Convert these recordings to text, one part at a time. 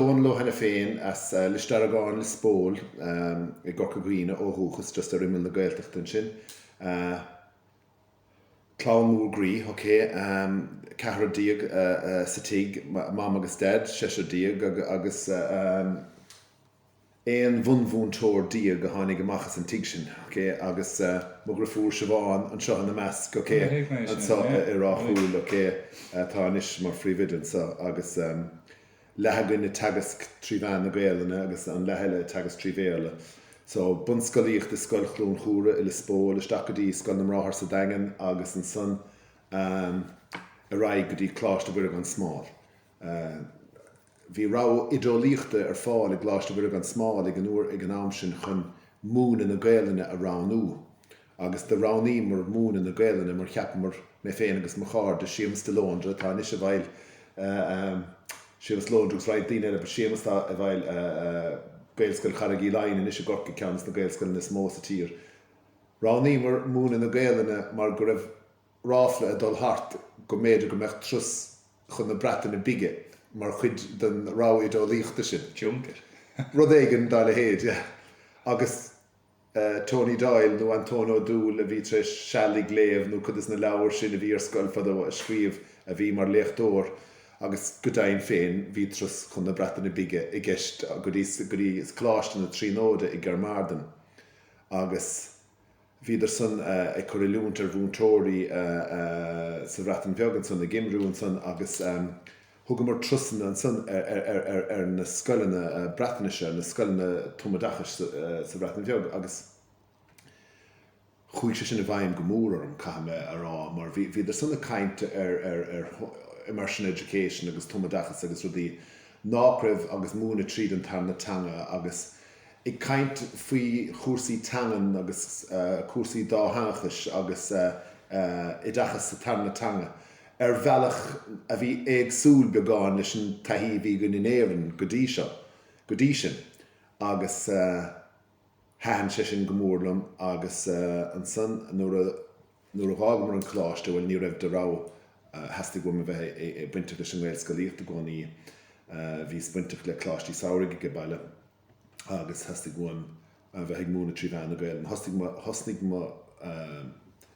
Dónall Ó hAiniféin as Lios Deargáin, Lios Póil i gCorca Dhuibhne ó dhúchas, just ar imeall na Gaeltachta ansin. Clann mhór groí, ok, 14 sa tigh, Mam agus Daid, seisear déag agus 11 bhunmhúinteoir a tháinig amach as an tigh sin, ok, agus mo dhriofúr Siobhán anseo ina measc, ok, anseo i Ráth Chúil, ok, atá anois mar phríomhoide anseo agus leath againn ag teagasc trí mheán na Gaelainne agus an leath eile ag teagasc trí Bhéarla. So, bunscolaíocht i Scoil Chluain Chumhra i Lios Póil, isteach go dtí Scoil na mBráthar sa Daingean agus ansan ar aghaidh go dtí Coláiste Mhuire gan Smál. Bhí rogha oideolaíochta ar fáil i gColáiste Mhuire gan Smál ag an uair ag an am sin chun múineadh na Gaelainne a roghnú agus do roghnaíomar múineadh na Gaelainne mar cheapamar, mé féin agus mo chairde, Séamus de Lóndra atá anois i bhfeighil Séamus de Lóndra agus roinnt daoine eile but Séamus atá i bhfeighil Gaelscoil Charraig Uí Leighin anois i gCorcaigh, ceann des na Gaelscoileanna is mó sa tír. Roghnaíomar múineadh na Gaelainne mar go raibh ráfla ag dul thart go mb'fhéidir go mbeadh turas chun na Breataine Bige mar chuid den rogha oideolaíochta sin. Junket. Rud éigin dá leithéid, yeah. Agus Tony Doyle nó Antóin Ó Dúill a bhí tar éis Seal ag Léamh nó cuid des na leabhair sin a bhí ar scoil fadó a scríobh a bhí mar léachtóir agus go deimhin féin bhí turas chun na Breataine Bige i gceist go dtí go dtí Coláiste na Tríonóide i gCaermarthen agus Bhíodar san ag cur oiliúint ar mhúinteoirí sa Bhreatain Bheag ansan, i gCymru ansan agus thugamar turasanna ansan ar na scoileanna Breatnaise, ar na scoileanna tumoideachais sa Bhreatain Bheag agus chuaigh sé sin i bhfeidhm go mór orm, caithfidh mé a rá, mar bhíodar san ag caint ar immersion education agus tumoideachas agus rudaí nách raibh agus múineadh tríd an tarna teanga agus ag caint faoi chúrsaí teangan agus cúrsaí dátheangachais agus oideachas sa tarna teanga ar bhealach a bhí éagsúil beagán leis an taithí a bhí againn in Éirinn go dtí seo, go dtí sin. Agus thaitin sé sin go mór liom agus ansan nuair a, nuair a dh'fhágamar an coláiste, bhuel ní raibh de rogha, theastaigh uaim a bheith bainteach leis an nGaelscolaíocht i gcónaí, bhíos bainteach le coláistí samhraidh age baile. agus theastaigh uaim a bheith ag múineadh trí mheán na Gaelainne. Thosnaigh mo, thosnaigh mo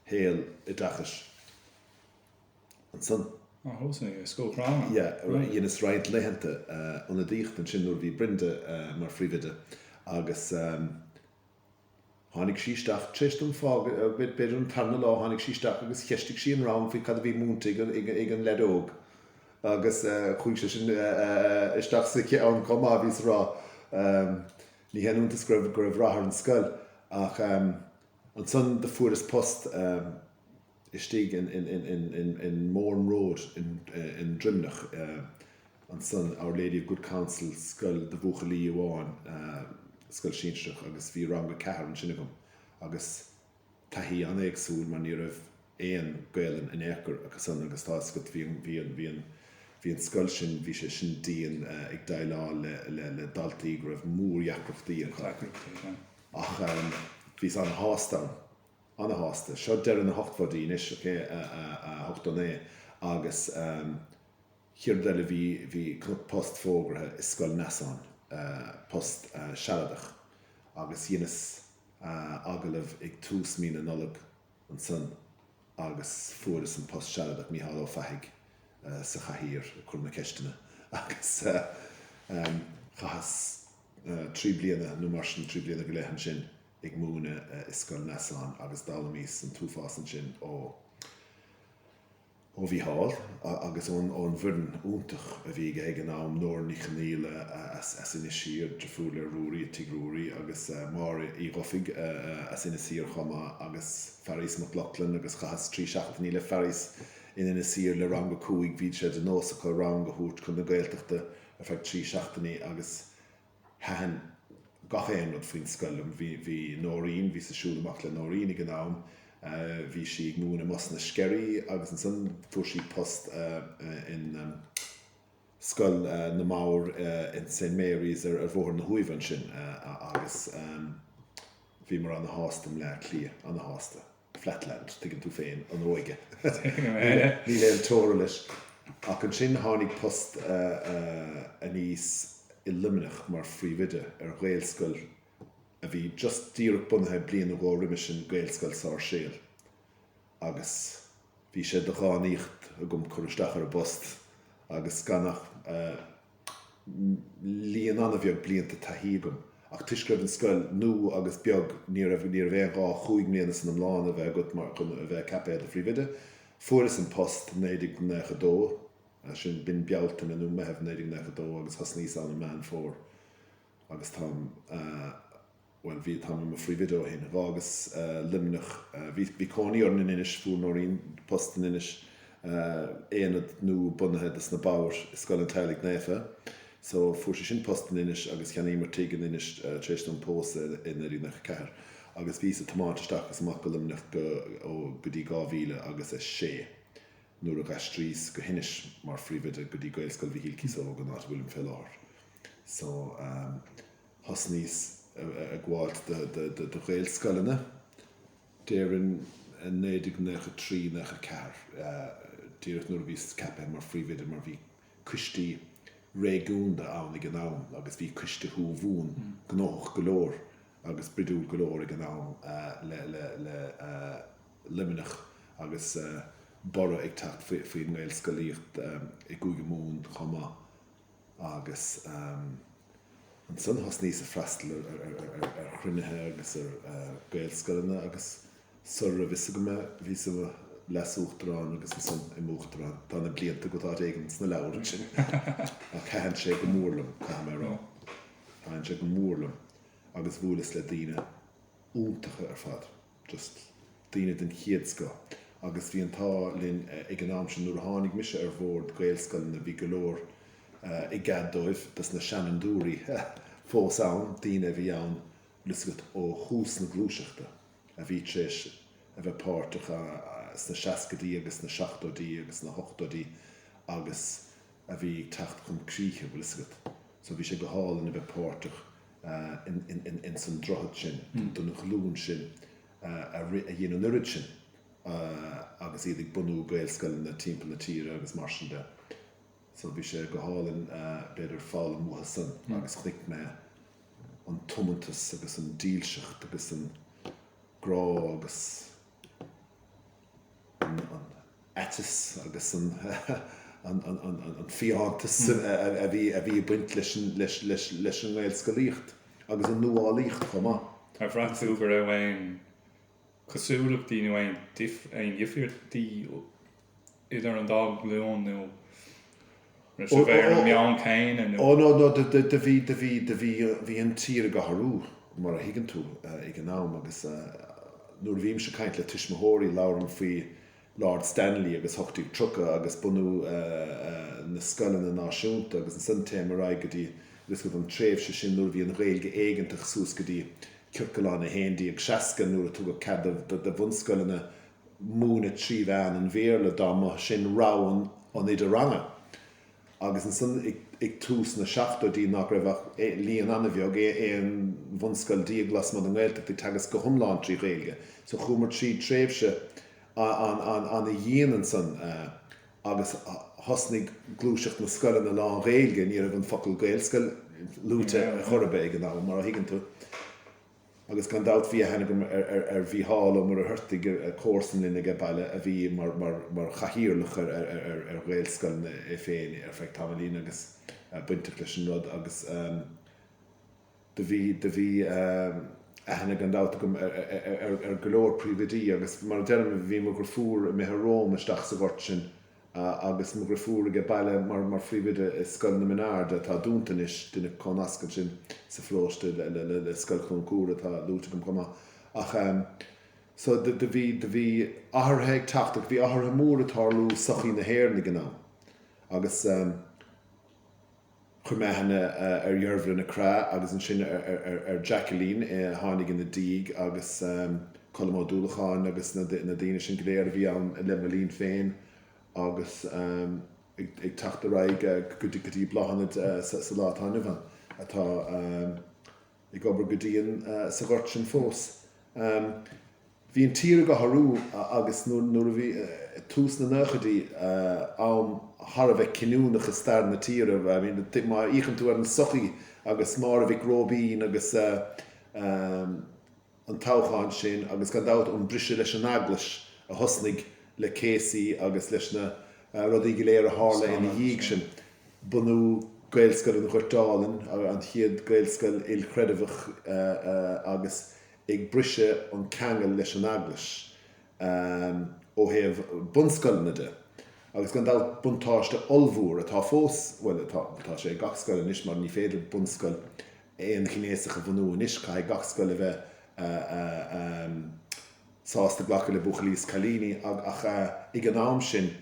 shaol oideachais ansan. Ah, thosnaigh i Scoil Cromtha? Yeah, dheineas roinnt laethanta ionadaíocht ansin nuair a bhí Brenda mar phríomhoide agus Tháinig sí isteach, tar éis dom fágáil, b'fhéidir an tarna lá, tháinig sí isteach agus cheistigh sí an rang faoi cad a bhí múinte ag an leaid óg agus chuaigh sé sin isteach sa cheann chomh maith, bhíos a rá. Ní haon iontas go raibh, go raibh rath ar an scoil ach ansan do fuaireas post istigh in Mourne Road in Droimneach ansan, Our Lady of Good Counsel, scoil do bhuachaillí amháin, scoil sinsearach agus bhí rang a ceathair ansin agam agus taithí an-éagsúil mar ní raibh aon Gaelainn in aon chor acu san agus tá a fhios agat bhí an, bhí an, bhí an, bhí an scoil sin, bhí sé sin dian ag déileáil le, le, le daltaí go raibh mórdheacrachtaí acu. Ach bhíos an-shásta ann. Ana-shásta. Seo deireadh na hochtóidí anois, ok, 89, agus chéad rud eile bhí, bhí chonac post fógartha i Scoil Neasáin, post sealadach, agus dheineas agallamh ag tús mí na Nollag ansan agus fuaireas an post sealadach, Mícheál Ó Fathaigh sa chathaoir ag cur na ceisteanna agus chaitheas 3 bliana nó mar sin, 3 bliana go leith ansin. ag múineadh i Scoil Neasáin agus d'fhoghlaimíos an t-uafás ansin ó ó Mhícheál agus ón ón bhfoireann iontach a bhí aige ag an am, Nóra Ní Chonaola as as Inis Oírr, deirfiúr le Ruairí, Tigh Ruairí, agus Máire Uí Dhufaigh as Inis Oírr chomh maith agus Fearghas Mac Lochlainn agus chaitheas 3 seachtainí le Fearghas in Inis Oírr le rang a 5, bhí sé de nós acu rang a thabhairt chun na Gaeltachta ar feadh 3 seachtainí agus Thaitin gach aon rud faoin scoil liom. Bhí, bhí Nóirín, bhíos ag siúl amach le Nóirín ag an am, bhí sí ag múineadh amuigh sna Sceirí agus ansan fuair sí post in Scoil na mBodhar in St Mary's ar Bhóthar na hUaimhe ansin agus bhíomar ana-shásta i mBleá Cliath, ana-shásta. Flatland, tuigeann tú féin, an óige. Níl aon teora leis. Ach ansin tháinig post aníos. i Luimneach mar phríomhoide ar Ghaelscoil a bhí just díreach bunaithe bliain nó dhó roimis sin, Gaelscoil Sáirséal. Agus bhí sé de dhánaíocht agam cur isteach ar an bpost agus gan ach líon an-bheag blianta taithí agam. Ach toisc go raibh an scoil nua agus beag ní raibh ní raibh aon ghá chúig mbliana san iomlán a bheith agat mar chun a bheith ceaptha i do phríomhoide. Fuaireas an post i 1992. Sin, b'in Bealtaine nó Meitheamh 1992 agus thosnaíos ann i Meán Fómhair agus táim, bhuel, bhí, táim i mo phríomhoide ó shin. Dh'fhágas Luimneach, bhí, bhí cónaí orainn in Inis, fuair Nóirín post in Inis, aonad nua bunaithe dos na bodhair i Scoil an Teaghlaigh Naofa. So, fuair sí sin post in Inis agus cheannaíomar tigh in Inis tar éis dom pósadh i 1994 agus bhíos ag tiomáint isteach agus amach go Luimneach go, ó, go dtí 2000 agus a sé. nuair a d'aistríos go hInis mar phríomhoide go dtí Gaelscoil Mhichíl Cíosóg, an áit a bhfuilim fé láthair. So, thosnaíos ag gabháilt do Ghaelscoileanna, déarfainn i 1993, 94, díreach nuair a bhíos ceaptha mar phríomhoide mar bhí coistí réigiúnda ann ag an am agus bhí coiste Thuamhumhan gnóthach go leor agus bruidiúil go leor ag an am le le Luimneach agus borradh ag teacht faoin nGaelscolaíocht i gCúige Mumhan chomh maith agus ansan thosnaíos ag freastal ar chruinnithe agus ar Ghaelscoileanna agus sara raibh fhios agam é bhíos i mo leas-uachtarán agus ansan i m'uachtarán. Tá na blianta agat áit éigin sna leabhair ansin ach thaitin sé go mór liom, caithfidh mé a rá. Thaitin sé go mór liom agus bhuaileas le daoine iontacha ar fad. just daoine den chéad scoth agus bhí an t-ádh linn ag an am sin nuair a tháinig mise ar bhord Gaelscoileanna bhí go leor i gcead dóibh dos na seanfhondúirí fós ann, daoine a bhí ann bhfuil fhios agat ó thús na gluaiseachta a bhí tar éis a bheith páirteach sna seascaidí agus sna seachtóidí agus sna hochtóidí agus a bhí ag teacht chun críche, bhfuil fhios agat. So bhí sé go hálainn a bheith páirteach ins an droichead sin, don ghlúin sin a dhein an oiread sin agus iad ag bunú Gaelscoileanna timpeall na tíre agus mar sin de. So bhí sé go hálainn b'fhéidir foghlaim uathu san agus chonaic mé an tiomantas agus an dílseacht agus an grá agus an aiteas agus an fiántas a bhí a bhí ag baint leis an nGaelscolaíocht agus an nuálaíocht chomh maith. Ar bhraith tú go raibh aon chosúlachtaí nó aon difríochtaí idir an dá ghlúin nó raibh sibh ar an meon céanna nó? Ó no no do bhí do bhí do bhí bhí an tír ag athrú mar a thuigeann tú ag an am agus nuair a bhímse ag caint le tuismitheoirí labhraim faoi Lord Stanley agus 1830 agus bunú na scoileanna náisiúnta agus ansan téim ar aghaidh go dtí bhfuil fhios agat an tréimhse sin nuair a bhí an Ghaeilge éigeantach suas go dtí Ciorclán 1160 nuair a tugadh cead do bhunscoileanna múineadh trí mheán an Bhéarla dá mba sin rogha an oide ranga. Agus ansan ag tús na seachtóidí nach raibh ach líon an-bheag, aon bhunscoil déag lasmuigh den nGaeltacht ag teagasc go hiomlán trí Ghaeilge. So chuamar tríd tréimhse an-dhian ansan agus thosnaigh gluaiseacht na scoileanna lán-Ghaeilge, ní raibh an focal Gaelscoil luaite ar chor ar bith ag an am, mar a thuigeann tú. Agus gan dabht bhí aithne agam ar Mhícheál Ó Muircheartaigh, comharsan linn aige baile, a bhí mar chathaoirleach ar Ghaelscoileanna é féin ar feadh tamaillín agus bainteach leis an rud agus do bhí, do bhí aithne gan dabht agam ar go leor príomhoidí agus mar a deirim bhí mo dhriofúr imithe romham isteach sa ghort sin agus mo dhriofúr aige baile mar phríomhoide i Scoil na Menard atá dúnta anois, deineadh comhnasc ansin sa pharóiste le Scoil Chluain Cúir atá luaite agam chomh maith. Ach so do bhí, do bhí athruithe ag teacht ach bhí athruithe móra ag tarlú i sochaí na hÉireann ag an am agus. Chuir mé aithne ar Dheirbhile Nic Craith agus ansin ar Jacqueline a tháinig ina diaidh agus Colm Ó Dúlacháin agus na daoine sin go léir a bhí ann le mo linn féin agus ag teacht ar aghaidh go dtí Bláthnaid sa lá atá inniu ann atá ag obair go dian sa ghort sin fós. Bhí an tír ag athrú agus nuair a bhí tús na nóchaidí, am thar a bheith cinniúnach i stair na tíre, I mean má fhéachann tú ar an sochaí agus Máire Mhic Róibín agus an toghchán sin agus gan dabht an briseadh leis an Eaglais a thosnaigh le Casey agus leis na rudaí go léir a tharla ina dhiaidh sin. Bunú Gaelscoil an Ghoirt Álainn, an chéad Gaelscoil ilchreidmheach agus ag briseadh an ceangal leis an Eaglais ó thaobh bunscoileanna de. Agus gan dabht buntáiste ollmhór atá fós, bhuel atá, tá sé ag gach scoil anois mar ní féidir bunscoil aonghnéasach a bhunú anois, caithfidh gach scoil a bheith sásta glacadh le buachaillí is cailíní ach ag an am sin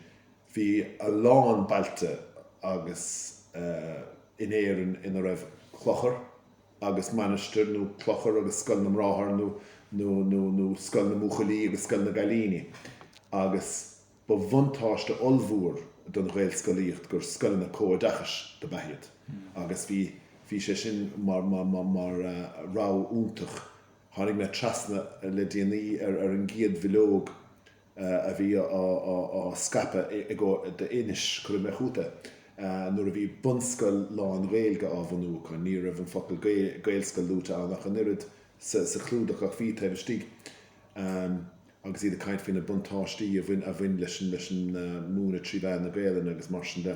bhí a lán bailte agus in Éirinn ina raibh clochar, agus mainistir nó clochar agus scoil na mbráthar nó nó nó nó scoil na mbuachaillí agus scoil na gcailíní agus ba bhuntáiste ollmhór don Ghaelscolaíocht gur scoileanna comhoideachais do b'ea iad agus bhí bhí sé sin mar mar mar mar rogha iontach. Tháinig mé trasna le déanaí ar ar an gcéad bhileog a bhí á scaipeadh i gCo. d'Inis, cuirfidh mé chugat é, nuair a bhí bunscoil lán-Ghaeilge á bhunú acu. Ní raibh an focal Gaelscoil luaite ann ach an oiread sa chlúdach ach bhí taobh istigh agus iad ag caint faoi na buntáistí a bhain leis an múineadh trí mheán na Gaelainne agus mar sin de.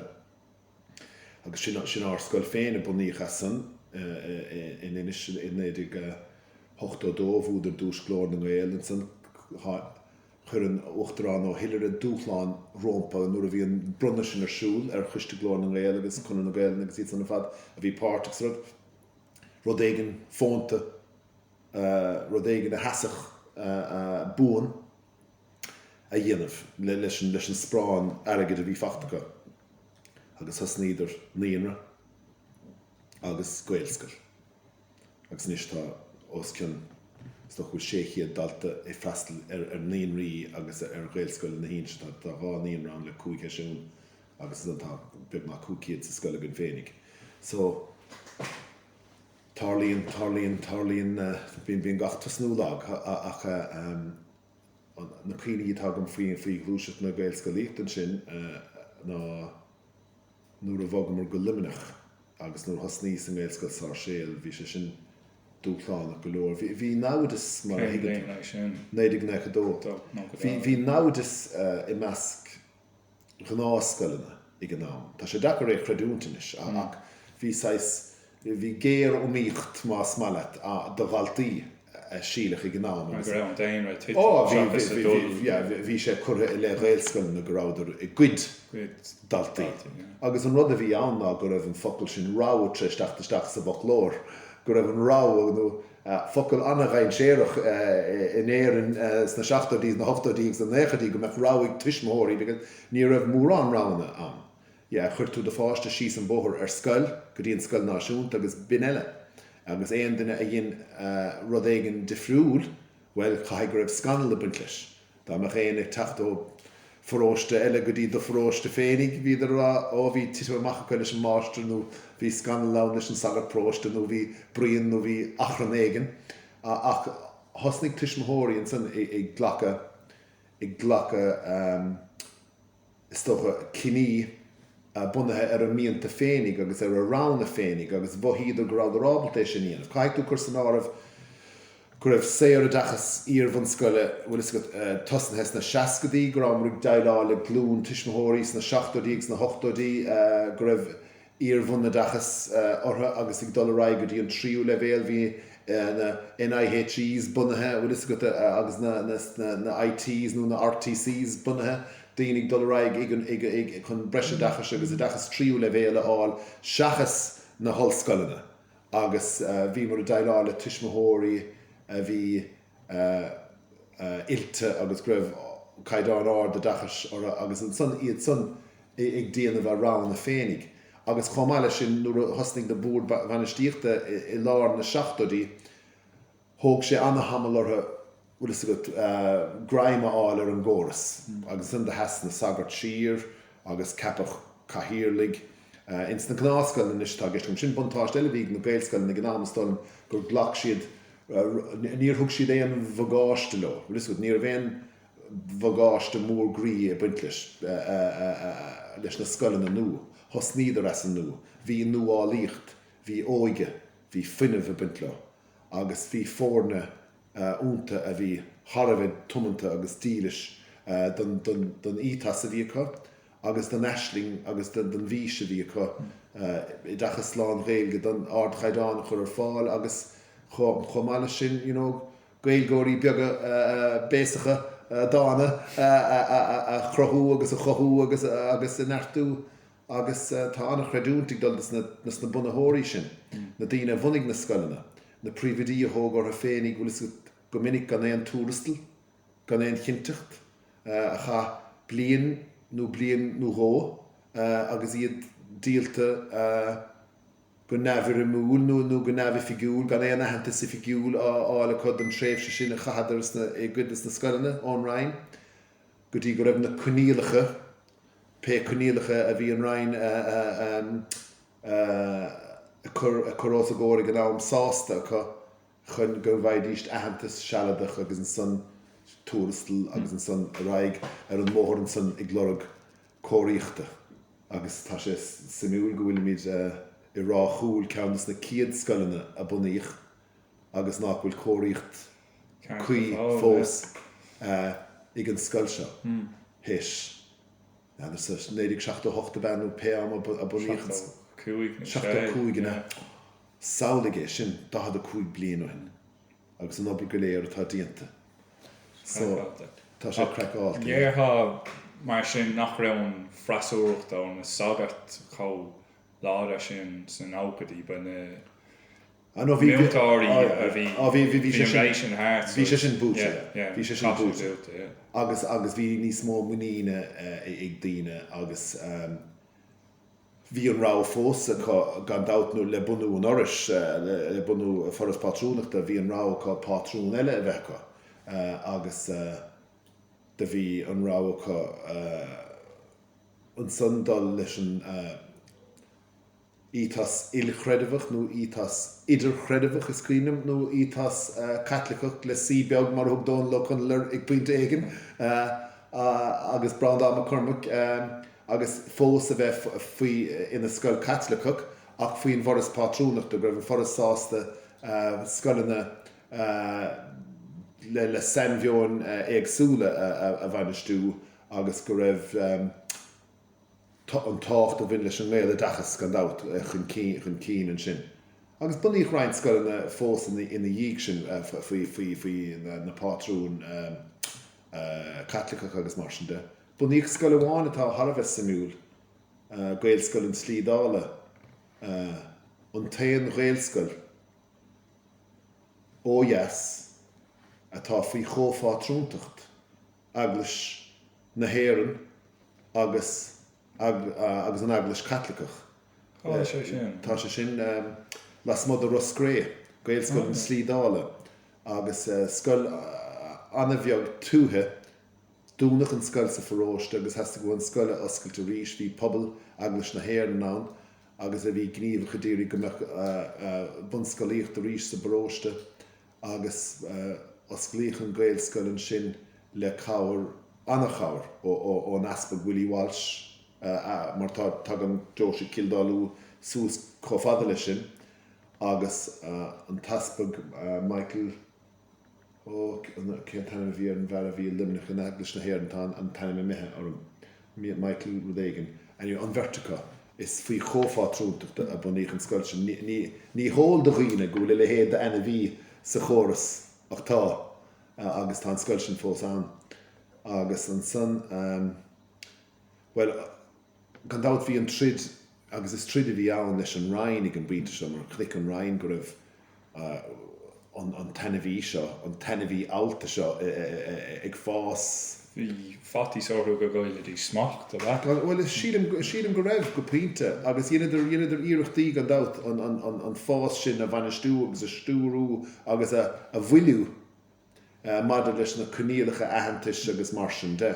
Agus sin, sin ár scoil féin a bunaíodh as san in Inis i 1982, bhuadar duais Glór na nGael ansan. Chuir an Uachtarán Ó hIolaire dúshlán rómpa nuair a bhí an bronnadh sin ar siúl ar Choiste Glór na nGael agus Conradh na Gaelainne agus iad san ar fad a bhí páirteach sa rud, rud éigin fónta, rud éigin a sheasfadh buan. a dhéanamh leis an sparán airgid a bhí fachta acu agus thosnaíodar naíonra agus Gaelscoil agus anois tá os cionn, is dócha go bhfuil 600 dalta ag freastal ar naíonraí agus ar Ghaelscoil na hInse. Tá dhá naíonra ann le cúig sheisiún agus ansan tá beagnach 500 sa scoil againn féinig. So, tarlaíonn, tarlaíonn, tarlaíonn, bíonn gach tosnú lag ach. Na cuimhní atá agam faoi faoi ghluaiseacht na Gaelscolaíochta ansin ná nuair a bhogamar go Luimneach agus nuair a thosnaíos i nGaelscoil Sáirséal, bhí sé sin dúshlánach go leor. Bhí bhí naimhdeas mar a thuigeann tú. Cén bhliain é sin? 1992. Bhí bhí naimhdeas i measc ghnáthscoileanna ag an am. Tá sé deacair é a chreidiúint anois ach bhí saghas, bhí géar-iomaíocht, más maith leat, do dhaltaí a síleadh ag an am agus. Go raibh an daonra ag titim seachas ag dul. Yeah, bhí sé curtha i leith Ghaelscoileanna go rabhadar ag goid daltaí. Agus an rud a bhí ann ná go raibh an focal sin rogha tar éis teacht isteach sa bhfoclóir, go raibh an rogha nó Focal an-dhainséarach in Éirinn sna seachtóidí, sna hochtóidí agus sna naochaidí go mbeadh rogha ag tuismitheoirí because ní raibh mórán roghanna ann. Yeah, chuir tú do pháiste síos an bóthar ar scoil, go dtí an scoil náisiúnta agus b'in eile. Agus aon duine a dhein rud éigin difriúil, bhuel, caithfidh go raibh scannal ag baint leis. Dá mbeadh éinne ag teacht ó pharóiste eile go dtí do pharóiste féinig, bhíodar a rá, ó bhí titim amach acu leis an máistir nó bhí scannal ann leis an sagart paróiste nó bhí bruíon nó bhí achrann éigin. Ach thosnaigh tuismitheoirí ansan ag glacadh, ag glacadh, is dócha, cinní bunaithe ar a mianta féinig agus ar a roghanna féinig agus mhothaíodar go rabhadar ábalta é sin a dhéanamh. Caithfidh tú cur san áireamh go raibh saoroideachas iar-bhunscoile, bhfuil fhios agat, tosnaithe sna seascaidí, go rabhamar ag déileáil le glúin tuismitheoirí sna seachtóidí agus sna hochtóidí go raibh iar-bhunoideachas orthu agus ag dul ar aghaidh go dtí an tríú leibhéal bhí na NIHEs bunaithe, bhfuil fhios agat, agus na ITs nó na RTCs bunaithe, daoine ag dul ar aghaidh ag ag chun breisoideachais agus oideachas tríú leibhéal a fháil seachas na hollscoileanna agus bhíomar ag déileáil le tuismitheoirí a bhí oilte agus go raibh caighdeán ard oideachais orthu agus ansan iad san ag déanamh a roghanna féinig. Agus chomh maith leis sin nuair a thosnaigh na boird bhainistíochta i lár na seachtóidí thóg sé ana-thamall orthu, bhfuil fhios agat, greim a fháil ar an gcóras. Agus ansan do sheas na sagairt siar agus ceapadh cathaoirligh. Ins na gnáthscoileanna anois atá i gceist agam. Sin buntáiste eile a bhí ag na Gaelscoileanna ag an am is dóigh liom gur ghlac siad. Níor thug siad aon bhagáiste leo, bhfuil fhios agat, ní raibh aon bhagáiste mór groí ag baint leis, leis na scoileanna nua. Thosnaíodar as an nua. Bhí nuálaíocht, bhí óige, bhí fuinneamh ag baint leo agus bhí foirne iontu a bhí thar a bheith tiomanta agus dílis don ethos a bhí acu agus don aisling agus don bhfís a bhí acu, oideachas lán-Ghaeilge den ardchaighdeán a chur ar fáil agus chomh maith leis sin, you know, Gaeilgeoirí beaga béasacha dána a chruthú agus a chothú agus a neartú agus tá an-chreidiúint ag dul dos na bunaitheoirí sin, na daoine a bhunaigh na scoileanna, na príomhoidí a thóg orthu féinig, bhfuil fhios agat, go minic gan aon tuarastal, gan aon chinnteacht, a chaith bliain nó bliain nó dhó agus iad díolta go neamhfhoirmiúil nó go neamhoifigiúil, gan aon aitheantas oifigiúil á fháil acu don tréimhse sin a chaitheadar i gcuid de na scoileanna ón Roinn, go dtí go raibh na coinníollacha, pé coinníollacha a bhí an Roinn ag cur os a gcomhair ag an am, sásta acu chun go bhfaighidís aitheantas sealadach agus ansan tuarastal agus ansan ar aghaidh ar an mbóthar ansan ag lorg cóiríochta. Agus tá sé suimiúil go bhfuilimid i Ráth Chúil, ceann de na céad scoileanna a bunaíodh agus nach bhfuil cóiríocht cuí fós ag an scoil seo théis, n'fheadar, 1978 ab ea nó pé am a bunaíodh an scoil. 75 nó 75 an ea? Samhlaigh é sin, 45 bliain ó shin agus an obair go léir atá déanta. So, tá sé craiceáilte. Déarfá mar sin nach raibh an freasúracht ó na sagairt chomh láidir sin sna nóchaidí, ba na múinteoirí a bhí, bhí an ré sin thart. Bhí sé sin buaite, bhí sé sin buaite. Agus, agus bhí níos mó muiníne ag daoine agus. Bhí an rogha fós acu, gan dabht, nó le bunú an Fhorais, le bunú Foras Pátrúnachta, bhí an rogha acu pátrún eile a bheith acu agus do bhí an rogha acu ansan dul leis an ethos ilchreidmheach nó ethos idirchreidmheach, is cuimhin liom, nó ethos Caitliceach le C beag mar a thug Dónall Ó Conaill air ag pointe éigin agus Breandán Mac Cormaic. agus fós a bheith faoi ina scoil Caitliceach ach faoin bhForas Pátrúnachta, go raibh an Foras sásta scoileanna le sainmheoin éagsúla a bhainistiú agus go raibh an tábhacht a bhain leis an nGaeloideachas, gan dabht, chun cinn ansin. Agus bunaíodh roinnt scoileanna fós ina dhiaidh sin faoi na pátrúin Caitliceacha agus mar sin de. Bunaíodh scoil amháin atá thar a bheith suimiúil, Gaelscoil an tSlí Dála, an t-aon Ghaelscoil ó dheas atá faoi chomhphátrúntacht Eaglais na hÉireann agus agus an Eaglais Chaitliceach. Cá bhfuil sé sin? Tá sé sin lasmuigh de Ros Cré, Gaelscoil an tSlí Dála, agus scoil an-bheag tuaithe Dúnadh an scoil sa pharóiste agus theastaigh uathu an scoil a oscailt arís. Bhí pobal Eaglais na hÉireann ann agus a bhí gníomhach a d'iarraidh go mbeadh bunscolaíocht arís sa bparóiste agus osclaíodh an Ghaelscoil ansin le cabhair, an-chabhair ón Easpag Willie Walsh mar tá, tagann Deoise Chill Dá Lú suas chomh fada leis sin agus an tEaspag Michael Ó, cén t-ainm a bhí ar an bhfear a bhí i Luimneach in Eaglais na hÉireann, tá an t-ainm imithe orm, Michael rud éigin. Anyway, an bheirt acu, is faoi chomhphátrúntacht a bunaíodh an scoil sin. Ní heol do dhaoine go bhfuil a leithéid d'ainmhí sa chóras, ach tá, agus tá an scoil sin fós ann. Agus ansan, bhuel, Gan dabht bhí an troid, agus is troid a bhí ann, leis an Roinn ag an bpointe seo mar chonaic an Roinn go raibh an t-ainmhí seo, an t-ainmhí allta seo ag fás. Bhí faitíos orthu go gcaillfidís smacht, ab ea? Bhuel, sílim, sílim go raibh, go pointe, agus dheineadar, dheineadar iarrachtaí gan dabht an fás sin a bhainistiú agus a stiúrú agus a mhoilliú. maidir leis na coinníollacha aitheantais agus mar sin de.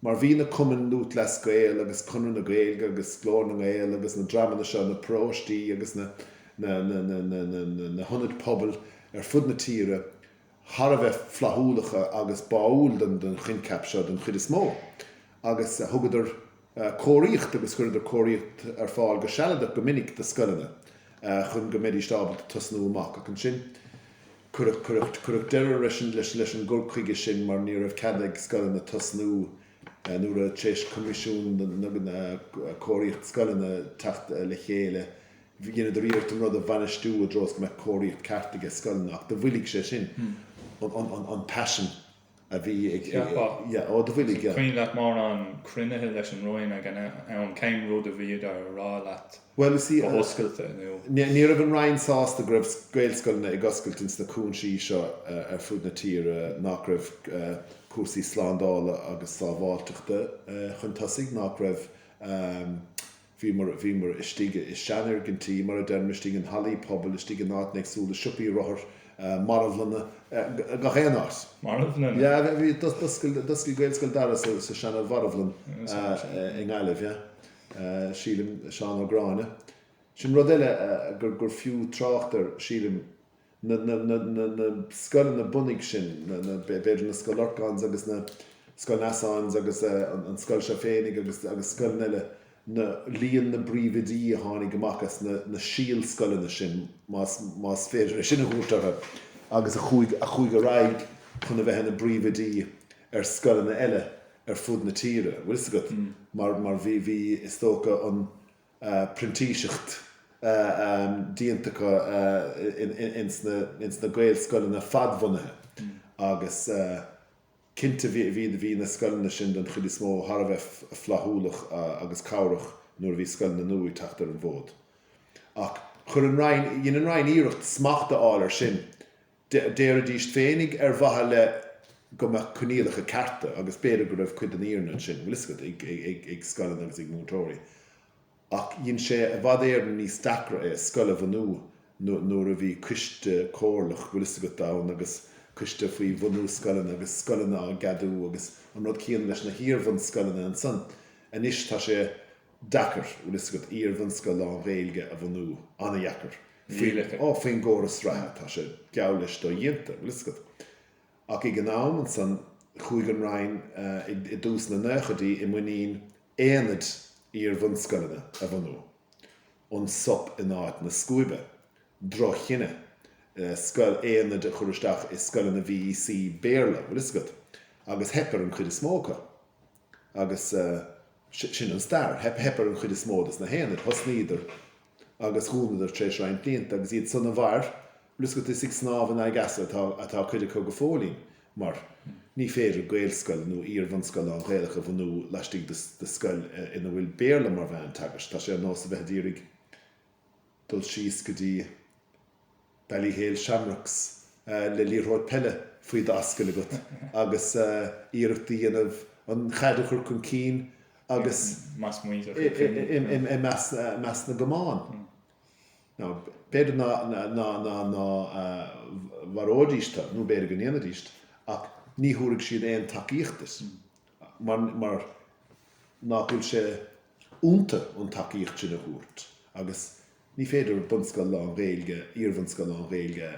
Mar bhí na cumainn Lúthchleas Gael agus Conradh na Gaeilge agus Glór na nGael agus na dreamanna seo, na paróistí agus na na na na na na hionaid pobail. ar fud na tíre thar a bheith flaithiúlach agus báúil don choincheap seo den chuid is mó agus thugadar cóiríocht agus chuireadar cóiríocht ar fáil go sealadach go minic do scoileanna chun go mbeidís ábalta tosnú amach. Ach ansin cuireadh, cuireadh, cuireadh deireadh leis an, leis, leis an gcur chuige sin mar ní raibh cead ag scoileanna tosnú nuair a, tar éis Coimisiún na, na, Cóiríocht Scoileanna teacht le chéile, dheineadar iarracht an rud a bhainistiú i dtreo is go mbeadh cóiríocht ceart aige scoileanna ach do mhoilligh sé sin an, an, an, an paisean. a bhí ag, Cheapfá. yeah, ó do mhoilligh, yeah. Cuimhin leat mórán cruinnithe leis an Roinn ag an am, cén rud a bhíodar a rá leat Bhuel, you see, go hoscailte nó? ní raibh an Roinn sásta go raibh Gaelscoileanna ag oscailt ins na cúinsí seo ar fud na tíre, nach raibh cúrsaí slándála agus sábháilteachta chun tosaigh, nach raibh Bhíomar, bhíomar istigh i seanfhoirgintí, mar a deirim, istigh in hallaí pobail, istigh in áiteanna éagsúla, siopaí rothar, marbhlanna, gach aon áit. Marbhlanna? Yeah, bhí, d'oscail, d'oscail Gaelscoil Dara sa, sa seana-mharbhlann i nGaillimh, yeah. Sílim, Seán Ó Gráinne. Sin rud eile gur, gur fiú trácht air, sílim, na scoileanna bunaidh sin, b'fhéidir na Scoil Lorcáin agus na Scoil Neasáin agus an scoil seo féinig agus scoileanna eile, na líon na bpríomhoidí a tháinig amach as na síol-scoileanna sin, más féidir é sin a thabhairt orthu, agus a chuaigh a chuaigh ar aghaidh chun a bheith ina bpríomhoidí ar scoileanna eile ar fud na tíre, bhfuil fhios agat, mar mar bhí bhí is dócha an printíseacht déanta acu ins na Gaelscoileanna fadbhunaithe agus cinnte bhí na scoileanna sin den chuid is mó thar a bheith flaithiúlach agus cabhrach nuair a bhí scoileanna nua ag teacht ar an bhfód. Ach chuir an Roinn, dhein an Roinn iarracht smacht a fháil air sin, déarfaidís féinig ar mhaithe le go mbeadh coinníollacha cearta agus b'fhéidir go raibh cuid den fhírinne ansin, bhfuil fhios agat, ag scoileanna agus ag múinteoirí. Ach dhein sé i bhfad Éireann níos deacra é scoil a bhunú nuair a bhí coiste comhairleach, bhfuil fhios agat, ann agus coiste faoi bhunú scoileanna agus scoileanna á gceadú agus an rud céanna leis na hiar-bhunscoileanna ansan. Anois tá sé deacair, bhfuil fhios agat, iar-bhunscoil lán-Ghaeilge a bhunú, an-dheacair. Faoin, á, faoin gcóras reatha, tá sé geall leis dodhéanta, bhfuil fhios agat. Ach ag an am ansan, chuaigh an Roinn i dtús na naochaidí i muinín aonaid iar-bhunscoileanna a bhunú, an sop in áit na scuaibe, droch-chinneadh, scoil aonaid a chur isteach i scoileanna VEC Béarla, bhfuil fhios agat, agus theip ar an chuid is mó acu. Agus sin an stair. Theip, theip ar an chuid is mó des na haonaid. Thosnaíodar agus dhúnadar tar éis roinnt blianta agus iad san a mhair, bhfuil fhios agat, is ag snámh in aghaidh easa atá, atá cuid acu go fóillín mar ní féidir Gaelscoil nó iar-bhunscoil lán-Ghaelach a bhunú laistigh de, de scoil ina bhfuil Béarla mar mheán teagaisc. Tá sé ar nós a bheith ag iarraidh dul síos go dtí Ballyhale Shamrocks le liathróid peile faoi d'ascaill agat agus iarracht a dhéanamh an chaid a chur chun cinn agus i measc na gcamán. Now, b'fhéidir ná mharóidís tú, nó b'fhéidir go ndéanfaidís, ach ní thabharfaidh siad aon tacaíocht duit mar nach bhfuil sé iontu an tacaíocht sin a thabhairt agus ní féidir bunscoil lán-Ghaeilge, iarbhunscoil lán-Ghaeilge,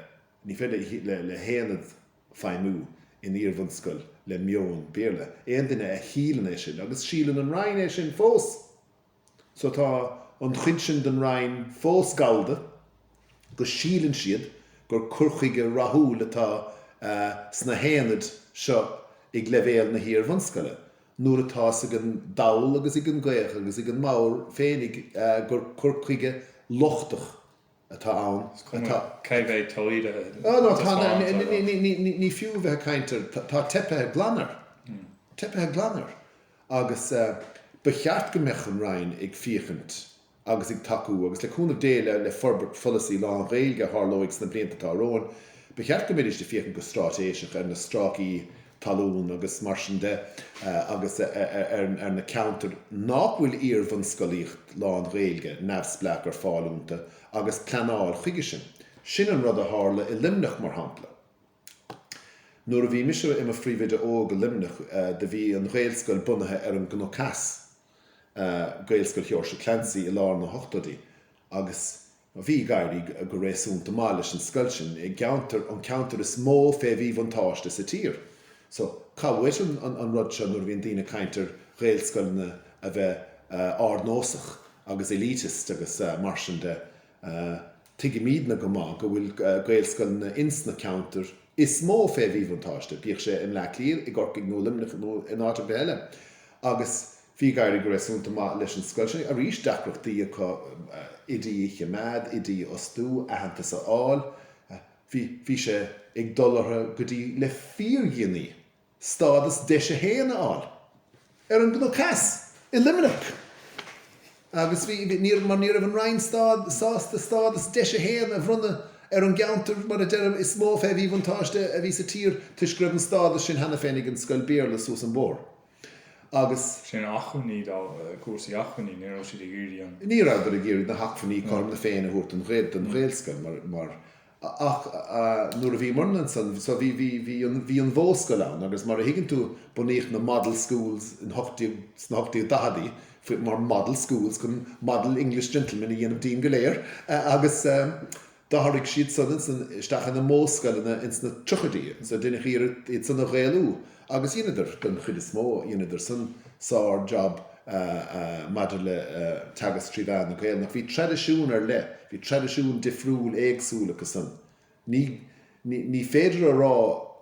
ní féidir le haonad feidhmiú in iarbhunscoil le meon Béarla. Aon duine a shíleann é sin, agus síleann an Roinn é sin fós! So tá an chuid sin den Roinn fós gallda go síleann siad gur cur chuige rathúil atá sna haonaid seo ag leibhéal na hiar-bhunscoile, nuair atá 's ag an dall agus ag an gcaoch agus ag an mbodhar féinig gur cur chuige lochtach atá ann Is cuma atá. cé mhéad taighde a No, tá, ní fiú a bheith ag caint air, tá teipithe glan air. Teipithe glan air. Agus ba cheart go mbeadh an Roinn ag féachaint agus ag tacú, agus le cúnamh Dé le forbairt pholasaí lán-Ghaeilge a tharlóidh sna blianta atá romhainn, ba cheart go mbeidís ag féachaint go straitéiseach ar na stráicí talún agus mar sin de agus ar na ceantair nach bhfuil iar-bhunscolaíocht lán-Ghaeilge neamhspleách ar fáil iontu agus pleanáil chuige sin. Sin an rud a tharla i Luimneach, mar shampla. Nuair a bhí mise i mo phríomhoide óg i Luimneach do bhí an Ghaelscoil bunaithe ar an gCnoc Theas, Gaelscoil Sheoirse Clancy i lár na hochtóidí agus. Bhí ag éirí go réasúnta maith leis an scoil sin i gceantar, an ceantar is mó fé mhíbhuntáiste sa tír. So, cá uait an rud seo nuair a bhíonn daoine ag caint ar Ghaelscoileanna a bheith ardnósach agus elitist agus mar sin de. Tuigimidne go maith go bhfuil Gaelscoileanna ins na ceantair is mó fé mhíbhuntáiste, bíodh sé i mBleá Cliath, i gCorcaigh nó i Luimneach nó in áit ar bith eile. Agus bhí ag éirí go réasúnta maith leis an scoil sin. Arís, deacrachtaí acu oidí a chimeád, oidí a fhostú, aitheantas a fháil. Bhí, bhí sé ag dul orthu go dtí le fíordhéanaí stádas Deis 1 a fháil ar an gCnoc Theas i Luimneach. Agus bhí, bhí, níor, mar ní raibh an Roinn stád, sásta stádas Deis 1 a bhronnadh ar an gceantar, mar a deirim, is mó fé mhíbhuntáiste a bhí sa tír toisc go raibh an stádas sin cheana féin ag an scoil Béarla suas an bóthar. Agus. Sin acmhainní dá, cúrsaí acmhainní, ní raibh siad ag iarraidh an. Ní rabhadar ag iarraidh na hacmhainní cothrom na Féinne a thabhairt don Ghael, don Ghaelscoil mar, mar, ach nuair a bhíomarna ansan, so bhí, bhí, bhí an, bhí an mhodhscoil ann agus mar a thuigeann tú bunaíodh na model schools in 18, sna 1840idí faoi, mar model schools chun model English gentlemen a dhéanamh dínn go léir agus D'athraigh siad san ansan isteach ina modhscoileanna ins na tríochaidí. So deineadh iarracht iad san a Ghaelú agus dheineadar, don chuid is mó, dheineadar san sár-job maidir le teagasc trí mheán na Gaelainne. Ach bhí traidisiún ar leith, bhí traidisiún difriúil éagsúil acu san. Ní, ní féidir a rá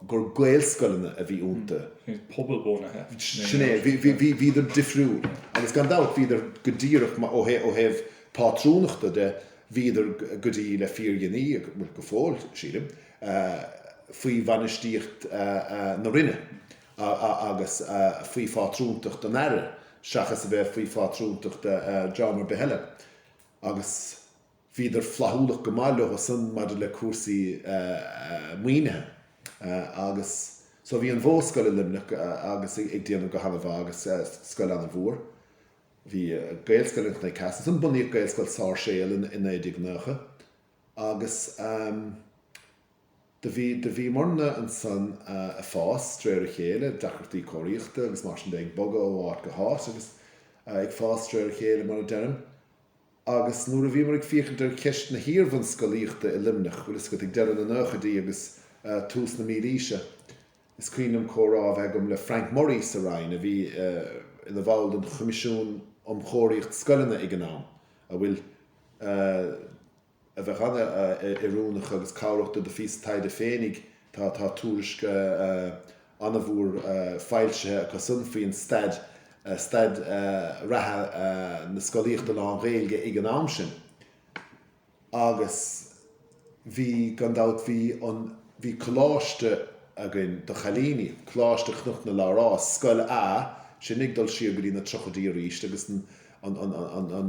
gur Gaelscoileanna a bhí iontu. Pobalbhunaithe. Sin é, bhí, bhí, bhí, bhíodar difriúil. Agus gan dabht bhíodar go díreach ó thaobh, ó thaobh pátrúnachta de, Bhíodar go dtí le fíordhéanaí, bhuel, go fóill, sílim, faoi bhainistíocht na Roinne agus faoi phátrúntacht an Aire seachas a bheith faoi phátrúntacht dream ar bith eile. Agus bhíodar flaithiúlach go maith leo san maidir le cúrsaí maoinithe agus so bhí an mhodhscoil i Luimneach agus ag déanamh go han-mhaith agus scoil an-mhór. Bhí Gaelscoil an Chnoic Theas ansan. Bunaíodh Gaelscoil Sáirséal i 1990 agus do bhí, do bhíomarna ansan ag fás de réir a chéile, deacrachtaí cóiríochta agus mar sin de, ag bogadh ó áit go háit agus ag fás de réir a chéile mar a deirim. Agus nuair a bhíomar ag féachaint ar cheist na hiarbhunscolaíochta i Luimneach, bhfuil fhios agat, ag deireadh na nóchaidí agus tús na mílaoise, Is cuimhin liom comhrá a bheith agam le Frank Murray sa Roinn, a bhí ina bhall den Choimisiún um Chóiríocht Scoileanna ag an am, a bhfuil, a bheadh an-oiriúnach agus cabhrach do do phíosa taighde féinig. Tá, tá tuairisc an-mhór foilsithe acu san faoi an staid, staid reatha na scolaíochta lán-Ghaeilge ag an am sin. Agus bhí, gan dabht, bhí an, bhí coláiste againn do chailíní, Coláiste Chnoc na Labhrás, Scoil A, sin ag dul siar go dtí na tríochaidí arís agus an, an, an, an, an,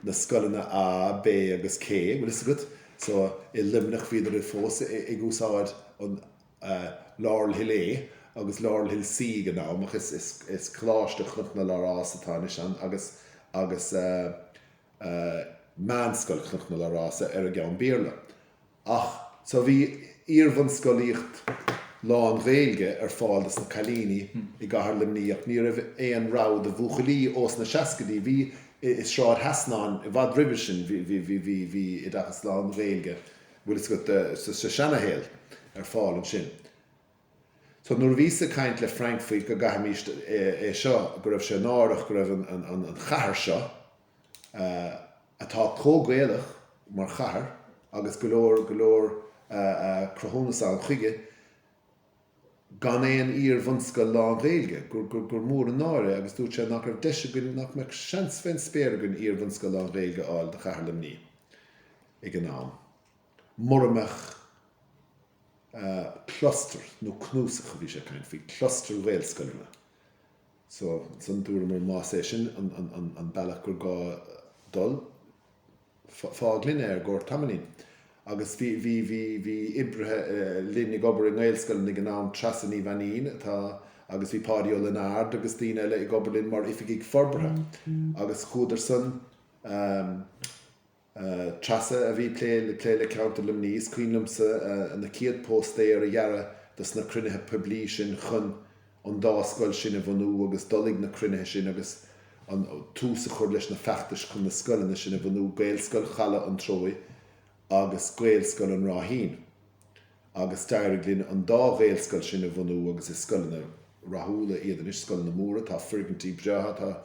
na scoileanna A, B agus C, bhfuil fhios agat? So i Luimneach bhíodar fós ag úsáid an Laurel Hill A agus Laurel Hill C ag an am ach is, is, is Coláiste Chnoc na Labhrás atá anois ann agus, agus eh, Meánscoil Chnoc na Labhrás ar an gceann Béarla. Ach so bhí iarbhunscolaíocht lán-Ghaeilge ar fáil dos na cailíní i gcathair Luimnigh ach ní raibh aon rogha do bhuachaillí ós na seascaidí. Bhí i Sráid Sheasnáin i bhfad roimhe sin bhí bhí bhí bhí oideachas lán-Ghaeilge, bhfuil fhios agat, sa seanashaol ar fáil ansin. So nuair a bhíos ag caint le Frank faoi go gcaithfimís é seo, go raibh sé náireach go raibh an chathair seo, atá chomh Gaelach mar chathair agus go leor, go leor cruthúnas ann chuige, gan aon iar-bhunscoil lán-Ghaeilge, gur, gur, gur mór an náire agus dúirt sé nach raibh deis againn, nach mbeadh seans fén spéir againn iar-bhunscoil lán-Ghaeilge a fháil do chathair Luimnigh ag an am, mura mbeadh. cluster nó cnuasach a bhí sé ag caint faoi, cluster Ghaelscoileanna. So, ansan dúramar más é sin an bealach gur gá dul, fág linn é ar gcomhair tamaillín. Agus bhí, bhí, bhí, bhí oibrithe linn ag obair i nGaelscoileanna ag an am, Treasa Ní Mhainín atá, agus bhí Páidí Ó Lionáird agus daoine eile ag obair linn mar oifigigh forbartha agus chuadar san, Treasa a bhí ag plé le ceantar Luimnigh. Is cuimhin liomsa na céad póstaeir a dhearadh dos na cruinnithe poiblí sin chun an dá scoil sin a bhunú agus dul ag na cruinnithe sin agus an tús a chur leis na feachtais chun na scoileanna sin a bhunú, Gaelscoil Chaladh an Treoigh. agus Gaelscoil an Ráithín agus d'éirigh linn an dá Ghaelscoil sin a bhunú agus is scoileanna rathúla iad anois, scoileanna móra, tá foirgintí breátha, tá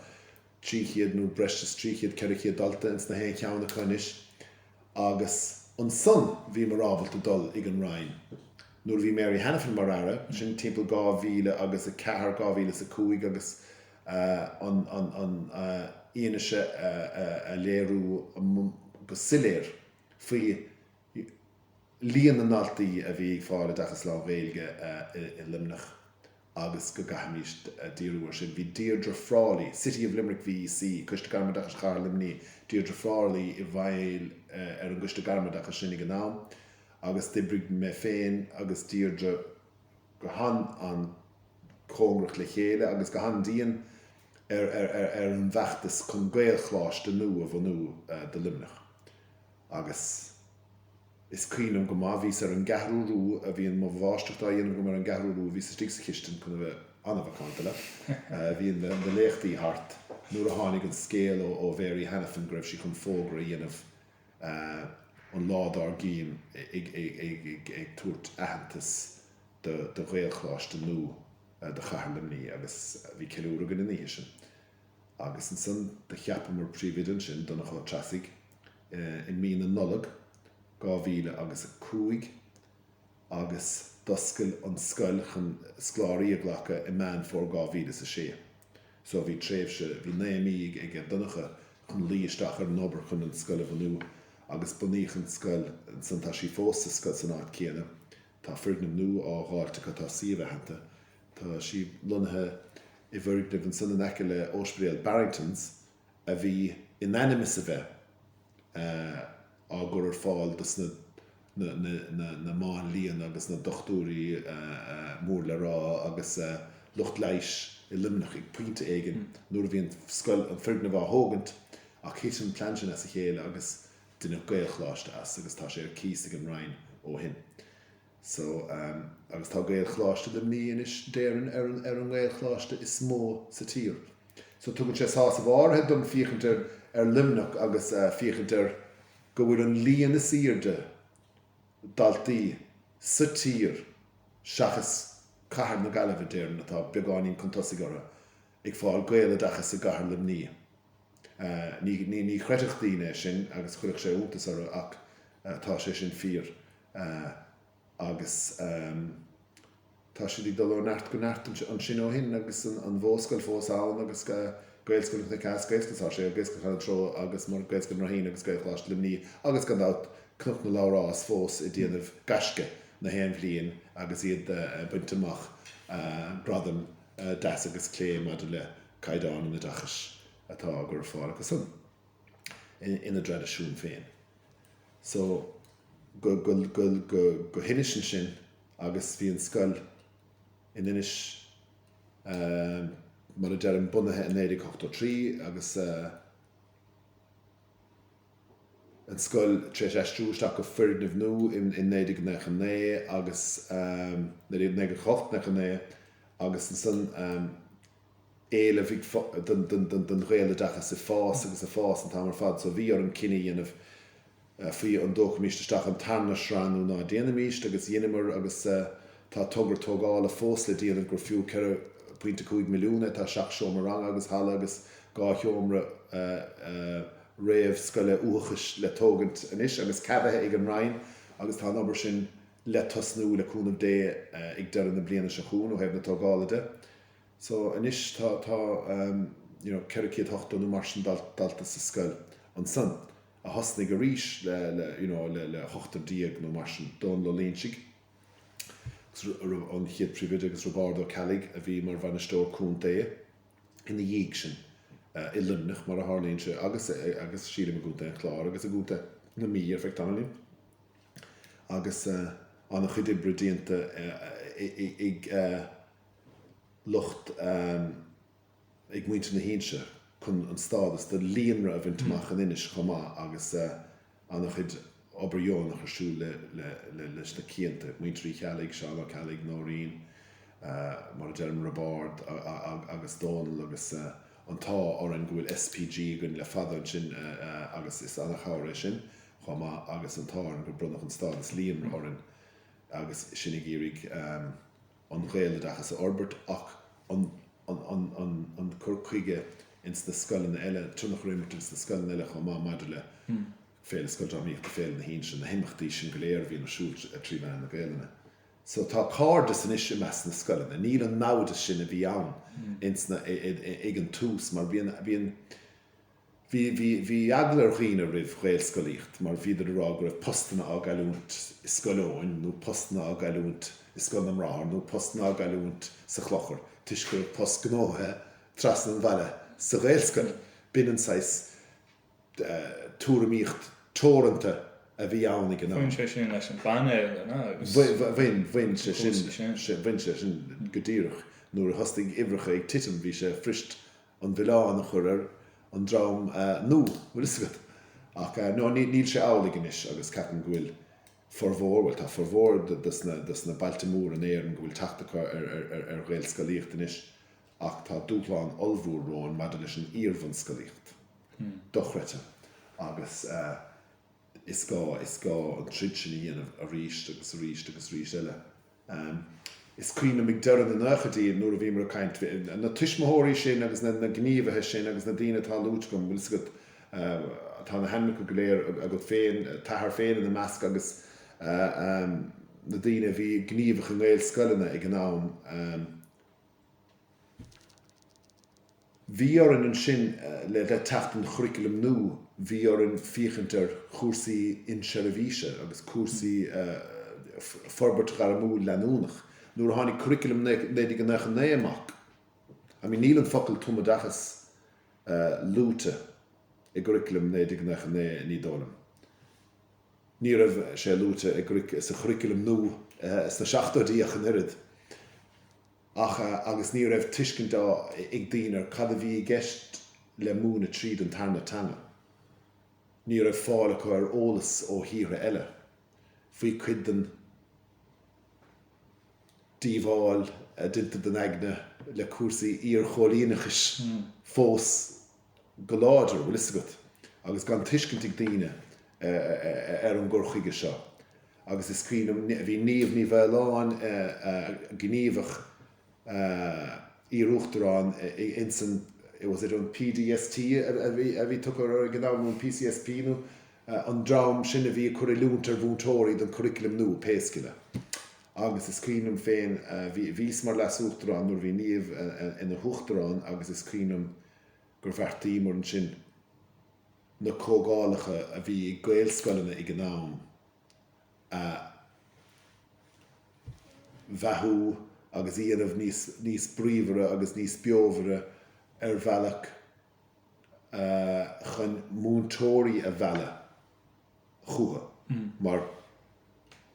300 nó breis is 300, 400 dalta ins na haon cheann acu anois agus ansan bhíomar ábalta dul ag an Roinn nuair a bhí Mary Hanafin mar Aire, sin timpeall 2004, 2005 agus an fhianaise a léiriú go soiléir faoi líon na ndaltaí a bhí ag fáil oideachas lán-Ghaeilge i Luimneach agus go gcaithfimís díriú air sin. Bhí Deirdre Frawley, City of Limerick VEC, Coiste Gairmoideachais Chathair Luimnigh, Deirdre Frawley i bhfeighil ar an gCoiste Gairmoideachais sin ag an am agus d'oibrigh mé féin agus Deirdre go han-an-chóngarach le chéile agus go han-dian ar ar an bhfeachtas chun Gaelcholáiste nua a bhunú do Luimneach. Agus is cuimhin liom go maith, bhíos ar an gCeathrú Rua, a bhí mo mháistreacht á dhéanamh agam ar an gCeathrú Rua, bhíos istigh sa chistin chun a bheith an-mhacánta leat, bhí na léachtaí thart nuair a tháinig an scéal ó Mhary Hanafin go raibh sí chun fógra a dhéanamh an lá dár gcionn ag tabhairt aitheantas do Ghaelcholáiste nua do Chathair Luimnigh agus bhí ceiliúradh againn an oíche sin. Agus ansan do cheapamar príomhoide ansin, Donncha Ó Treasaigh, i mí na Nollag 2000 agus 5 agus d'oscail an scoil chun scoláirí a ghlacadh i Meán Fómhair 2006. So bhí tréimhse, bhí 9 mí ag Donncha chun luí isteach ar an obair chun an scoil a bhunú agus bunaíodh an scoil ansan, tá sí fós sa scoil san áit céanna, tá foirgneamh nua á dháilt acu, tá suíomh aitheanta, tá sí lonnaithe i bhfoirgneamh ansan in aice le Ospidéal Barringtons a bhí in ainm is a bheith á gcur ar fáil dos na na máinlianna agus na dochtúirí mór le rá agus lucht leighis i Luimneach ag pointe éigin nuair a bhí an scoil, an foirgneamh á thógaint ach thit an plean sin as a chéile agus deineadh Gaelcholáiste as agus tá sé ar cíos ag an Roinn ó shin. So, agus tá Gaelcholáiste Luimnigh anois déarfainn ar an ar an nGaelcholáiste is mó sa tír. So tugann sé sásamh áirithe dom féachaint ar ar Luimneach agus féachaint ar go bhfuil an líon is airde daltaí sa tír, seachas cathair na Gaillimhe, déarfainn, atá beagáinín chun tosaigh orthu, ag fáil Gaeloideachas i gcathair Luimnigh. Ní ní chreidfeadh daoine é sin agus chuirfeadh sé iontas orthu ach tá sé sin fíor. Agus tá siad ag dul ó neart go neart ansin ó shin agus an Mhodhscoil fós ann agus Gaelscoil an Chnoic Theas, Gaelscoil Sáirséal, Gaelscoil Chaladh an Trá agus mar Gaelscoil an Ráithín agus Gaelcholáiste Luimnigh agus gan dabht Cnoc na Labhrás fós ag déanamh gaisce na haon bhliain agus iad ag baint amach gradaim deas agus clé maidir le caighdeán an oideachais atá á gcur ar fáil acu san ina dtraidisiún féin. So, go, go, go, go, go hInis ansin agus bhí an scoil in Inis, mar a deirim, bunaithe i 1983 agus an scoil tar éis aistriú isteach go foirgneamh nua in 1999 agus 1998, 99 agus ansan éileamh don Ghaeloideachas ag fás agus ag fás an t-am ar fad so bhí orainn cinneadh a dhéanamh faoi an dtógfaimíst isteach an tarna sraith nó ná déanfaimíst agus dheineamar agus tá togra tógála fós le déanamh gur fiú 4.5 milliún é, tá 7 seomra ranga agus halla agus 2 sheomra réamhscoile uathachais le tógaint anois agus ceadaithe ag an Roinn agus tá an obair sin le tosnú le cúnamh Dé ag deireadh na bliana seo chugainn ó thaobh na tógála de. So anois tá, tá you know 480 nó mar sin dalta sa scoil ansan a thosnaigh arís le, le you know le, le hochtar déag nó mar sin, Dónal Ó Loingsigh agus an chéad príomhoide agus Roibeárd Ó Ceallaigh a bhí mar bhainisteoir contae ina dhiaidh sin i Luimneach mar a tharlaíonn sé agus, agus sílim i gContae an Chláir agus i gContae na Mí ar feadh tamaillín. Agus an-chuid oibre déanta ag lucht, ag muintir na hInse chun an stádas de líonra a bhaint amach in Inis chomh maith agus an-chuid obair dheonach ar siúl leis na cianta, muintir Uí Cheallaigh, Seán Ó Ceallaigh, Nóirín, mar a deirim, Roibeárd agus Dónal agus an t-ádh orainn go bhfuil SPG againn le fada ansin agus is an-chabhair é sin. chomh maith agus an t-ádh orainn gur bronnadh an stádas líonra orainn agus sinn ag iarraidh an Ghaeloideachas a fhorbairt ach an an cur chuige ins na scoileanna eile, tionchar a imirt ins na scoileanna eile chomh maith maidir le Féile Scoildrámaíochta, Féile na hInse, na himeachtaí sin go léir a bhíonn ar siúl trí mheán na Gaelainne. So tá cairdeas anois i measc na scoileanna. Níl an namhdas sin a bhí ann ins na, ag an tús mar bhí an, bhí an, bhí, bhí, bhí eagla ar dhaoine roimh Ghaelscolaíocht mar bhíodar ag rá go raibh postanna á gcailliúint i Scoil Eoin nó postanna á gcailliúint i Scoil na mBráthar nó postanna á gcailliúint sa Chlochar toisc go raibh post gnóthaithe trasna an bhaile sa Ghaelscoil. B'in an saghas tuairimíocht teoranta a bhí ann ag an am. Bhain sé sin leis an bpainéal, an ea? Agus Bhain, bhain sé sin, bhain sé sin go díreach. Nuair a thosnaigh uimhreacha ag titim bhí sé fuirist an milleán a chur ar an dream nua, bhfuil fhios agat. Ach no, níl sé amhlaidh anois agus ceapaim go bhfuil formhór, bhuel tá formhór dos na, dos na bailte móra in Éirinn go bhfuil teacht acu ar, ar, ar Ghaelscolaíocht anois ach tá dúshlán ollmhór romhainn maidir leis an iarbhunscolaíocht. Dochreidte. Agus is gá, is gá an troid sin a dhéanamh arís agus arís agus arís eile. Is cuimhin liom ag deireadh na nóchaidí nuair a bhíomar ag caint, na tuismitheoirí sin agus na gníomhaithe sin agus na daoine atá luaite agam, bhfuil fhios agat, tá na hainmneacha go léir agat féin, t'athair féin ina measc agus na daoine a bhí gníomhach i nGaelscoileanna ag an am. Bhí orainn ansin, le teacht an churaclaim nua, bhí orainn féachaint ar chúrsaí inseirbhíse agus cúrsaí forbairt ghairmiúil leanúnach. Nuair a tháinig curaclam 1999 amach, I mean níl an focal tumoideachas luaite i gcuraclam 1999, ní dóigh liom. Ní raibh sé luaite sa churaclam nua sna seachtóidí ach an oiread. Ach agus ní raibh tuiscint ag daoine ar cad a bhí i gceist le múineadh tríd an tarna teanga. Ní raibh fáil acu ar eolas ó thíortha eile faoi cuid den díobháil a déanta don aigne le cúrsaí iarchóilíneachais fós go láidir, bhfuil fhios agat, agus gan tuiscint ag daoine ar an gcur chuige seo. Agus is cuimhin liom, bhí Niamh Ní Mhaoláin gníomhach, iar-uachtarán ins an, was it an PDST a bhí tugtha air ag an am nó an PCSP nó an dream sin a bhí ag cur oiliúint ar mhúinteoirí don churaclam nua, pé scéal é. Agus is cuimhin liom féin, bhíos mar leas-uachtarán nuair a bhí Niamh ina huachtarán agus is cuimhin liom gur bheartaíomar ansin na comhdhálacha a bhí ag Gaelscoileanna ag an am a bheathú agus a dhéanamh níos níos bríomhaire agus níos beomhaire ar bhealach chun múinteoirí a mhealladh chucu mar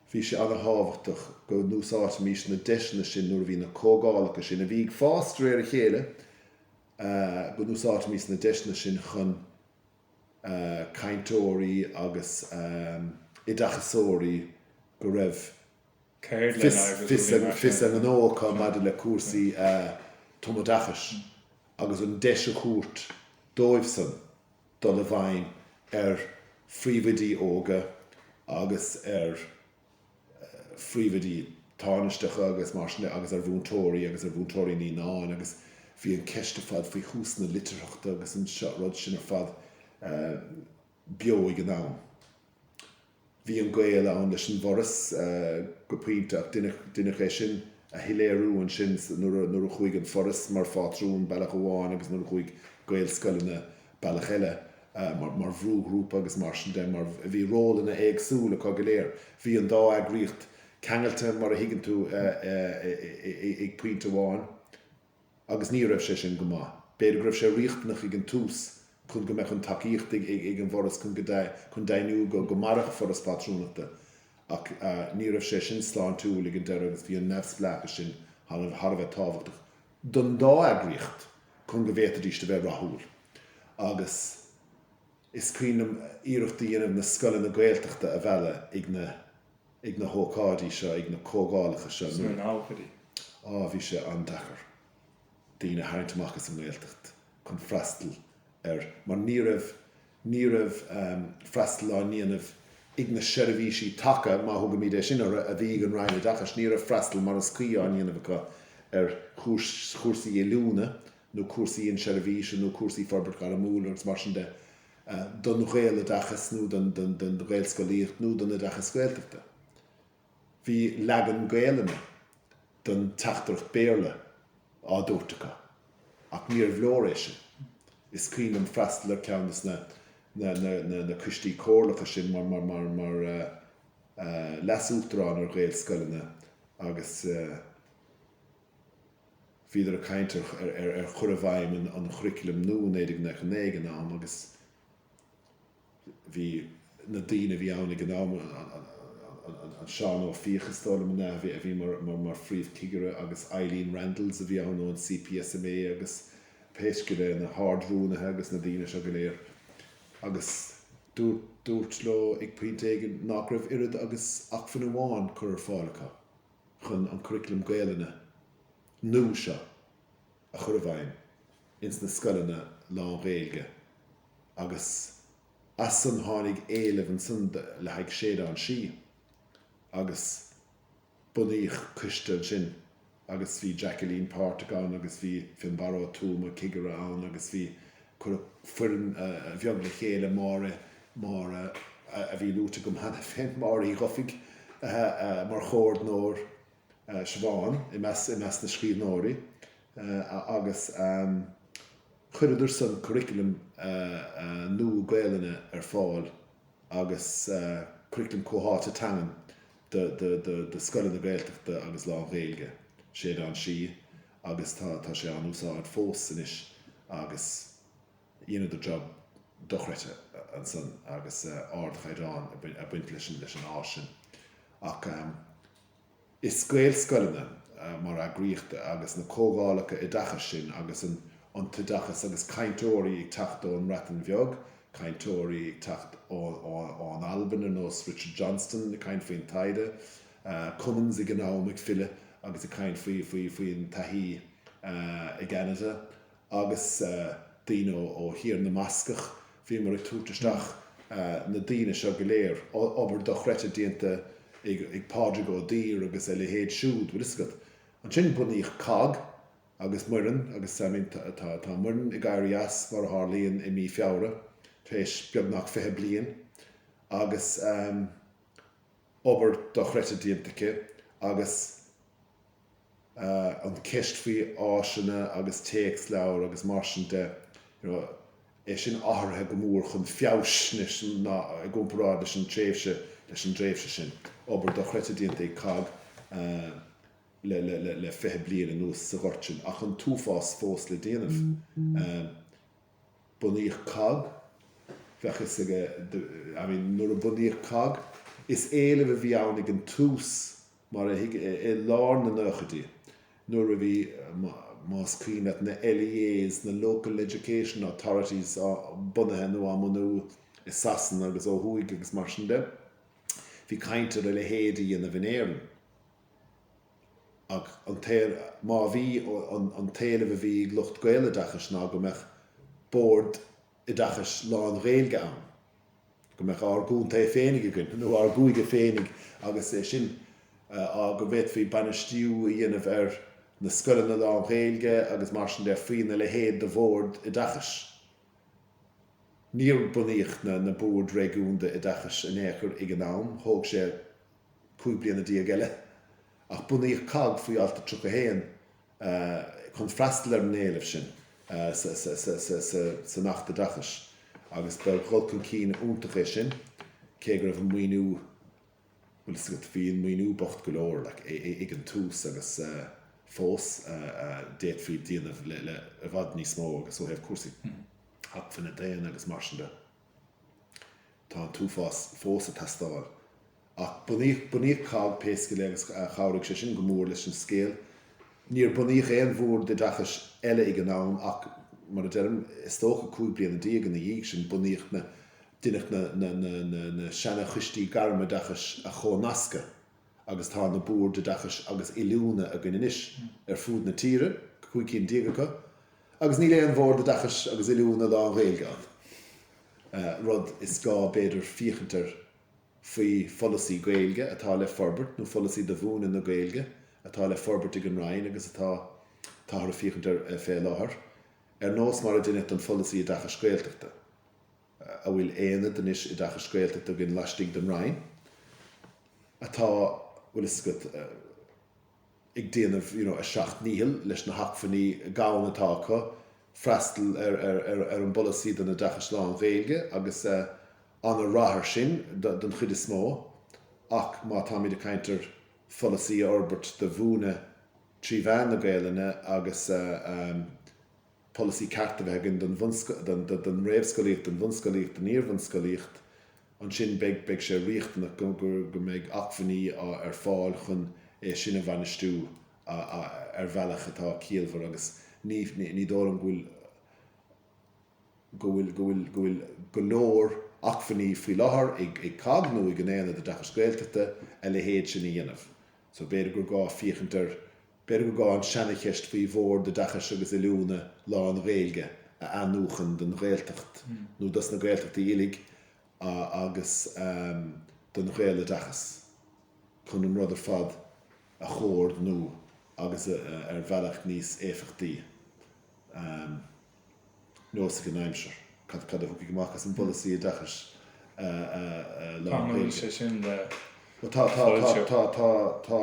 bhí sé ana-thábhachtach go n-úsáidfimis na deiseanna sin nuair a bhí na comhdhálacha sin, a bhí ag fás de réir a chéile, go n-úsáidfimis na deiseanna sin chun cainteoirí agus oideachasóirí go raibh fios a ngnó acu maidir le cúrsaí tumoideachais agus an deis a thabhairt dóibhsan dul i bhfeidhm ar phríomhoidí óga agus ar phríomhoidí tánaisteacha agus mar sin de agus ar mhúinteoirí agus ar mhúinteoirí naíonáin agus bhí an ceist ar fad faoi thús na litearthachta agus an rud sin ar fad beo ag an am. Bhí an gaol ann leis an bhForas go pointe ach deineadh é sin a shoiléiriú ansin nuair a chuaigh an Foras mar phátrún bealach amháin agus nuair a chuaigh Gaelscoileanna bealach eile mar bhrúghrúpa agus mar sin de, mar bhí rólanna éagsúla acu go léir. Bhí an dá eagraíocht ceangailte, mar a thuigeann tú, ag pointe amháin agus ní raibh sé sin go maith. B'fhéidir go raibh sé riachtanach ag an tús chun go mbeadh an tacaíocht ag an bhForas chun chun deimhniú go mairfeadh Foras Pátrúnachta ach ní raibh sé sin sláintiúil ag an deireadh agus bhí an neamhspleáchas sin thar a bheith tábhachtach don dá eagraíocht chun go bhféadfaidís a bheith rathúil. Agus is cuimhin liom iarracht a dhéanamh na scoileanna Gaeltachta a mhealladh ag na ag na hócáidí seo, ag na comhdhálacha seo. Sna nóchaidí. Á, bhí sé an-deacair daoine a tharraingt amach as an nGaeltacht chun freastal ar, mar ní raibh. Ní raibh freastal á ndéanamh ag na seirbhísí taca, má thugaimid é sin orthu, a bhí ag an Roinn Oideachais, ní raibh freastal mar is cuí á ndéanamh acu ar chúrsaí oiliúna nó cúrsaí inseirbhíse nó cúrsaí forbairt ghairmiúil agus mar sin de don Ghaeloideachas nó don Ghaelscolaíocht nó don oideachas Gaeltachta. Bhí leagan Gaelainne den teachtaireacht Béarla á dtabhairt acu, ach níorbh leor é sin. Is cuimhin liom freastal ar ceann de na coistí comhairleacha sin mar leas-uachtarán ar Ghaelscoileanna agus bhíodar ag caint ar chur i bhfeidhm an churaclaim nua 1999 ag an am agus bhí na daoine a bhí ann ag an am, an Seán Ó Fiaich is dóigh liom an ea, a bhí mar phríomhchigire agus Eileen Randles a bhí ann ón CPSMA agus pé scéal é, na hArd-Rúnaithe agus na daoine seo go léir. Agus dúirt, dúirt leo ag pointe éigin nach raibh oiread agus acmhainn amháin curtha ar fáil acu chun an curriculum Gaelainne nua seo a chur i bhfeidhm ins na scoileanna lán-Ghaeilge agus as san tháinig éileamh ansan le haghaidh Séideán Sí agus bunaíodh coiste ansin agus bhí Jacqueline páirteach ann agus bhí Fionnbarra Ó Tuama, cigire ann agus bhí, cuireadh foireann bheag le chéile, Máire, Máire a bhí luaite agam cheana féin, Máire Uí Dhufaigh mar chomhordnóir, Siobhán i measc na scríbhneoirí agus chuireadar san curriculum nua Gaelainne ar fáil agus curriculum comhtháite teangan do scoileanna Gaeltachta agus lán-Ghaeilge, Séideán Sí, agus tá tá sé á n-úsáid fós anois agus dheineadar job dochreidte ansan agus ardchaighdeán ag baint leis an áis sin. Ach. Is Gaelscoileanna mar eagraíocht agus na comhdhálacha oideachais sin agus an t-oideachas agus cainteoirí ag teacht ón mBreatain Bheag, cainteoirí ag teacht ón Albain ar nós Richard Johnston ag caint faoin taighde, Cummins ag an am ag filleadh agus ag caint faoin taithí i gCeanada. agus daoine ó Thír na mBascach, bhíomar ag tabhairt isteach na daoine seo go léir, obair dochreidte déanta ag Pádraig Ó Duibhir agus a leithéid siúd, bhfuil fhios agat. Ansin bunaíodh cogg agus Muireann agus I mean tá tá Muireann ag éirí as mar a tharlaíonn i mí Feabhra tar éis beagnach 20 bliain agus obair dochreidte déanta aici agus an cheist faoi áiseanna agus téacsleabhair agus mar sin de, you know, é sin athraithe go mór chun feabhais anois ná i gcomparáid leis an tréimhse, leis an dtréimhse sin. Obair dochreidte déanta ag cogg le, le, le, le 20 bliain anuas sa ghort sin ach an t-uafás fós le déanamh. Bunaíodh cogg, bheadh fhios aige, I mean, nuair a bunaíodh cogg, is éileamh a bhí ann ag an tús Mar a thuig, i lár na nóchaidí, nuair a bhí, más cuimhin leat, na LEAs, na Local Education Authorities, á bunaithe nó á mbunú i Sasana agus ó thuaidh agus mar sin de, bhí caint ar a leithéid a dhéanamh in Éirinn. Ach an t-, má bhí, an t-éileamh a bhí ag lucht Gaeloideachais ná go mbeadh bord oideachais lán-Ghaeilge ann. go mbeadh ár gcontae féinig againn, nó ár gcúige féinig agus é sin á go bhféadfaí bainistíú a dhéanamh ar na scoileanna lán-Ghaeilge agus mar sin de faoina leithéid de bhord oideachais. Níor bunaíodh na boird réigiúnda oideachais in aon chor ag an am, thóg sé 15 bliana eile, ach bunaíodh cogg faoi alt 31 chun freastal ar an éileamh sin san Acht Oideachais agus ba dhul chun cinn iontach é sin, cé go raibh an maoiniú, bhfuil fhios agat, bhí an maoiniú bocht go leor like ag an tús agus fós d'fhéadfaí déanamh le i bhfad níos mó agus ó thaobh cúrsaí acmhainne daonna agus mar sin de, tá an t-uafás fós ag teastáil. Ach bunaíodh, bunaíodh cogg pé scéal é agus chabhraigh sé sin go mór leis an scéal. Níor bunaíodh aon bhord oideachais eile ag an am ach, mar a deirim, is dócha 15 bliana ina dhiaidh sin bunaíodh na, deineadh na, na, na, na, na seana-choistí gairmoideachais a chomhnascadh agus tá na boird oideachais agus oiliúna againn anois ar fud na tíre, 15 cinn acu, agus níl aon bhord oideachais agus oiliúna lán-Ghaeilge ann. Rud is gá b'fhéidir féachaint air faoi pholasaí Gaeilge atá le forbairt nó pholasaí do mhúineadh na Gaeilge atá le forbairt ag an Roinn agus atá táthar ag féachaint air fé láthair, ar nós mar a deineadh don pholasaí oideachais Gaeltachta, a bhfuil aonad anois oideachais Gaeltachta againn laistigh den Roinn atá, bhfuil fhios agat, ag déanamh you know a seacht ndícheall leis na hacmhainní gann atá acu freastal ar ar ar ar an bpolasaí don oideachas lán-Ghaeilge agus ana-rath air sin don chuid is mó ach má táimid ag caint ar pholasaí a fhorbairt do mhúineadh trí mheán na Gaelainne agus polasaí ceart a bheith againn don don réamhscolaíocht, don bhunscolaíocht, don iarbhunscolaíocht, ansin beidh beidh sé riachtanach go go mbeidh acmhainní ar fáil chun é sin a bhainistiú ar bhealach atá ciallmhar agus ní ní dóigh liom go bhfuil go bhfuil go bhfuil go bhfuil go leor acmhainní faoi láthair ag ag COGG nó ag an Aonad Oideachais Gaeltachta a leithéid sin a dhéanamh. So b'fhéidir gur gá féachaint ar B'fhéidir gur gá an seanacheist faoi Bhord Oideachais agus Oiliúna lán-Ghaeilge a athnuachan don Ghaeltacht nó dos na Gaeltachtaí uilig agus don Ghaeloideachas chun an rud ar fad a chomhordnú agus ar bhealach níos éifeachtaí. Nós ag an aimsir. Cad cad a thiocfaidh amach as an bpolasaí oideachais lán-Ghaeilge? Cá bhfuil sé sin le Bhuel tá tá tá tá tá tá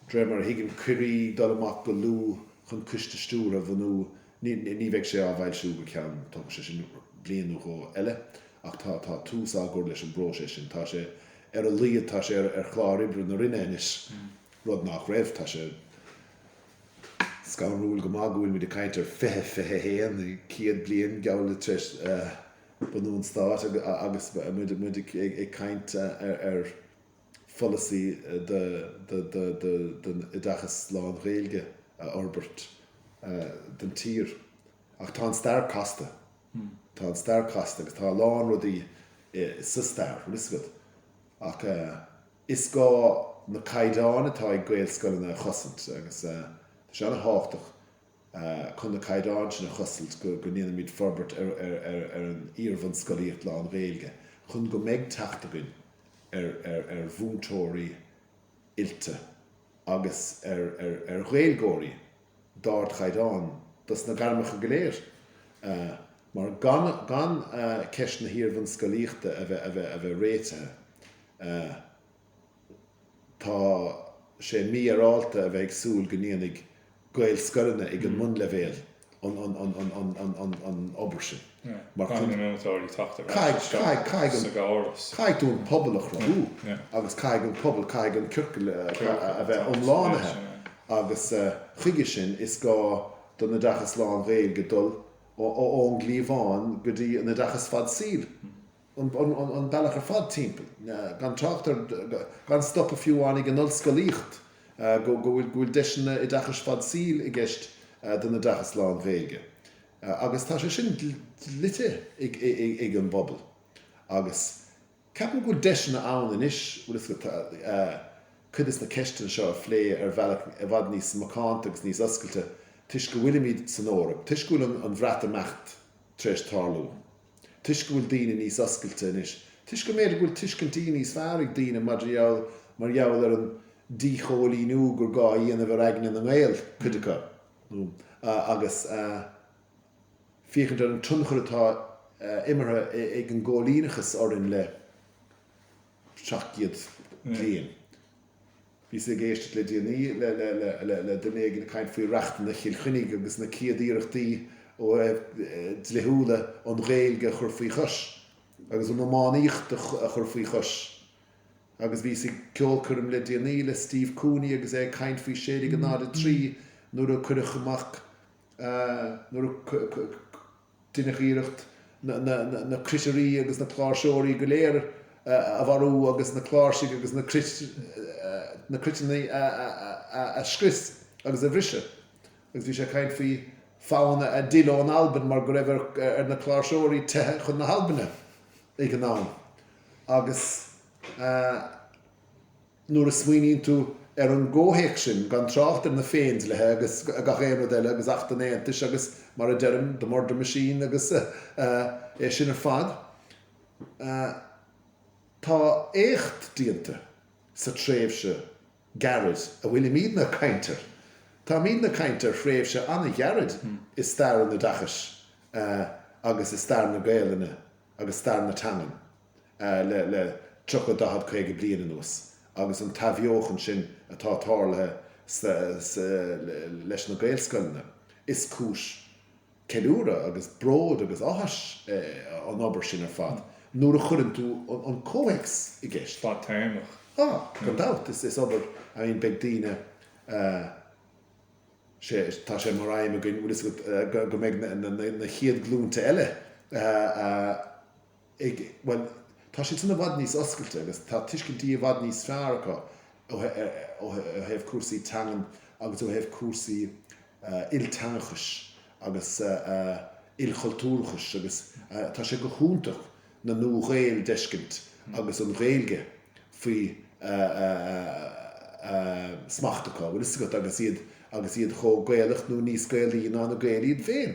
de réir mar a thuigim cuirí ag dul amach go luath chun coiste stiúrtha a bhunú. Ní ní bheidh sé á bhfoilsiú go ceann tógfaidh sé sin bliain nó dhó eile ach tá tá tús á gcur leis an bpróiseas sin. Tá sé ar a laghad tá sé ar ar chlár oibre na Roinne anois, rud nach raibh. Tá sé Scanrúil go maith go bhfuilimid ag caint ar 2021, 100 bliain geall le tar éis bunú an stáit agus muid ag caint ar pholasaí don oideachas lán-Ghaeilge a fhorbairt don tír. Ach tá an stair casta. Tá an stair casta agus tá a lán rudaí sa stair, bhfuil fhios agat. Ach. Is gá na caighdeáin atá ag Gaelscoileanna a chosaint agus tá sé an-thábhachtach chun na caighdeáin sin a chosaint go ndéanfaimid forbairt ar an iarbhunscolaíocht lán-Ghaeilge chun go mbeidh teacht againn ar mhúinteoirí oilte agus ar Ghaeilgeoirí d'ardchaighdeán dos na gairmeacha go léir mar gan ceist na hiarbhunscolaíochta a bheith réitithe Tá sé mífhéaráilte a bheith ag súil go ndéanfaidh Gaelscoileanna ag an mbunleibhéal an obair sin. Mar Caithfidh na múinteoirí teacht ar ais isteach sa gcóras. Caithfidh tú an pobal a chruthú agus caithfidh an pobal, caithfidh an ciorcal a bheith iomlánaithe agus chuige sin is gá don oideachas lán-Ghaeilge dul ón gcliabhán go dtí an oideachas fad saoil. an bealach ar fad timpeall, gan trácht ar, gan stopadh fiú amháin ag an ollscolaíocht, go bhfuil, go bhfuil deiseanna oideachais fad saoil i gceist don oideachas lán-Ghaeilge. Agus tá sé sin dlite ag an bpobal. Agus ceapaim go bhfuil deiseanna ann anois, bhfuil fhios agat, cuid des na ceisteanna seo a phlé ar bhealach i bhfad níos macánta agus níos oscailte toisc go bhfuilimid san Eoraip, toisc go bhfuil an Bhreatimeacht tar éis tarlú. toisc go bhfuil daoine níos oscailte anois, toisc go mb'fhéidir go bhfuil tuiscintí níos fearr ag daoine maidir gheall, mar gheall ar an díchoilíniú gur gá a dhéanamh ar aigne na nGael, cuid acu, nó, agus féachaint ar an tionchar atá imeartha ag an gcóilíneachas orainn le 700 bliain. Bhíos ag éisteacht le déanaí le duine éigin ag caint faoi reachtanna Chill Chainnigh agus na céad iarrachtaí ó thaobh dlíthiúla an Ghaeilge a chur faoi chois agus an iománaíocht a chur faoi chois. Agus bhíos ag ceolchoirm le déanaí le Steve Cooney agus é ag caint faoi 1603 nuair a cuireadh amach nuair a Deineadh iarracht na cruitirí agus na cláirseoirí go léir a mharú agus na cláirsigh agus na cruiteanna a scrios agus a bhriseadh. Agus bhí sé ag caint faoi fonn a d'fhill ón Albain mar go raibh ar na cláirseoirí teitheadh chun na hAlbaine ag an am. Agus. Nuair a smaoiníonn tú ar an gcomhthéacs sin, gan trácht ar na Féindlíthe agus gach aon rud eile agus Acht an Aontais agus, mar a deirim, the murder machine agus é sin ar fad. Tá éacht déanta sa tréimhse gairid a bhfuilimidne ag caint air. Táimidne ag caint ar thréimhse an-ghairid i stair an oideachais agus i stair na Gaelainne agus stair na teangan le le 30, 40, 50 bliain anuas agus an t-athbheochan sin atá tarlaithe leis na Gaelscoileanna. Is cúis ceiliúradh agus bród agus áthais an obair sin ar fad nuair a chuireann tú an comhthéacs i gceist. Fadtéarmach. Ah, gan dabht, is obair, I mean beidh daoine, sé, tá sé mar aidhm againn, bhfuil fhios agat, go mbeidh na chéad ghlúinte eile ag, bhuel, tá siad san i bhfad níos oscailte agus tá tuiscintí i bhfad níos fearr acu ó thaobh cúrsaí teangan agus ó thaobh cúrsaí ilteangachais agus ilchultúrachais agus tá sé go hiontach na Nua-Ghaeil d'fheiscint agus an Ghaeilge faoi smacht acu, bhfuil fhios agat, agus iad agus iad chomh Gaelach nó níos Gaelaí ná na Gaeil iad féin.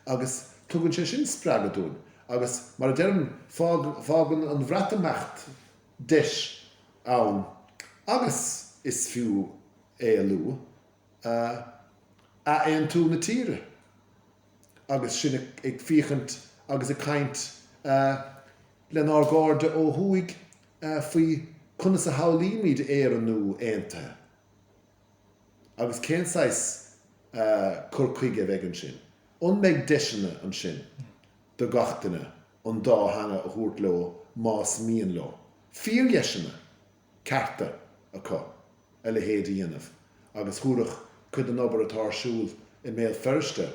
Agus tugann sé sin spreagadh dúinn. Agus, mar a deirim, fágann an Bhreatimeacht deis ann agus is fiú é a lua, athaontú na tíre agus sinn ag féachaint agus ag caint lenár gcairde ó thuaidh faoi conas a shamhlaímid Éire nua aontaithe agus cén saghas cur chuige a bheidh ansin. An mbeidh deiseanna ansin do gach duine an dá theanga a thabhairt leo más mian leo? Fíordheiseanna cearta acu a leithéid a dhéanamh agus thabharfadh cuid den obair atá ar siúl i mBéal Feirste,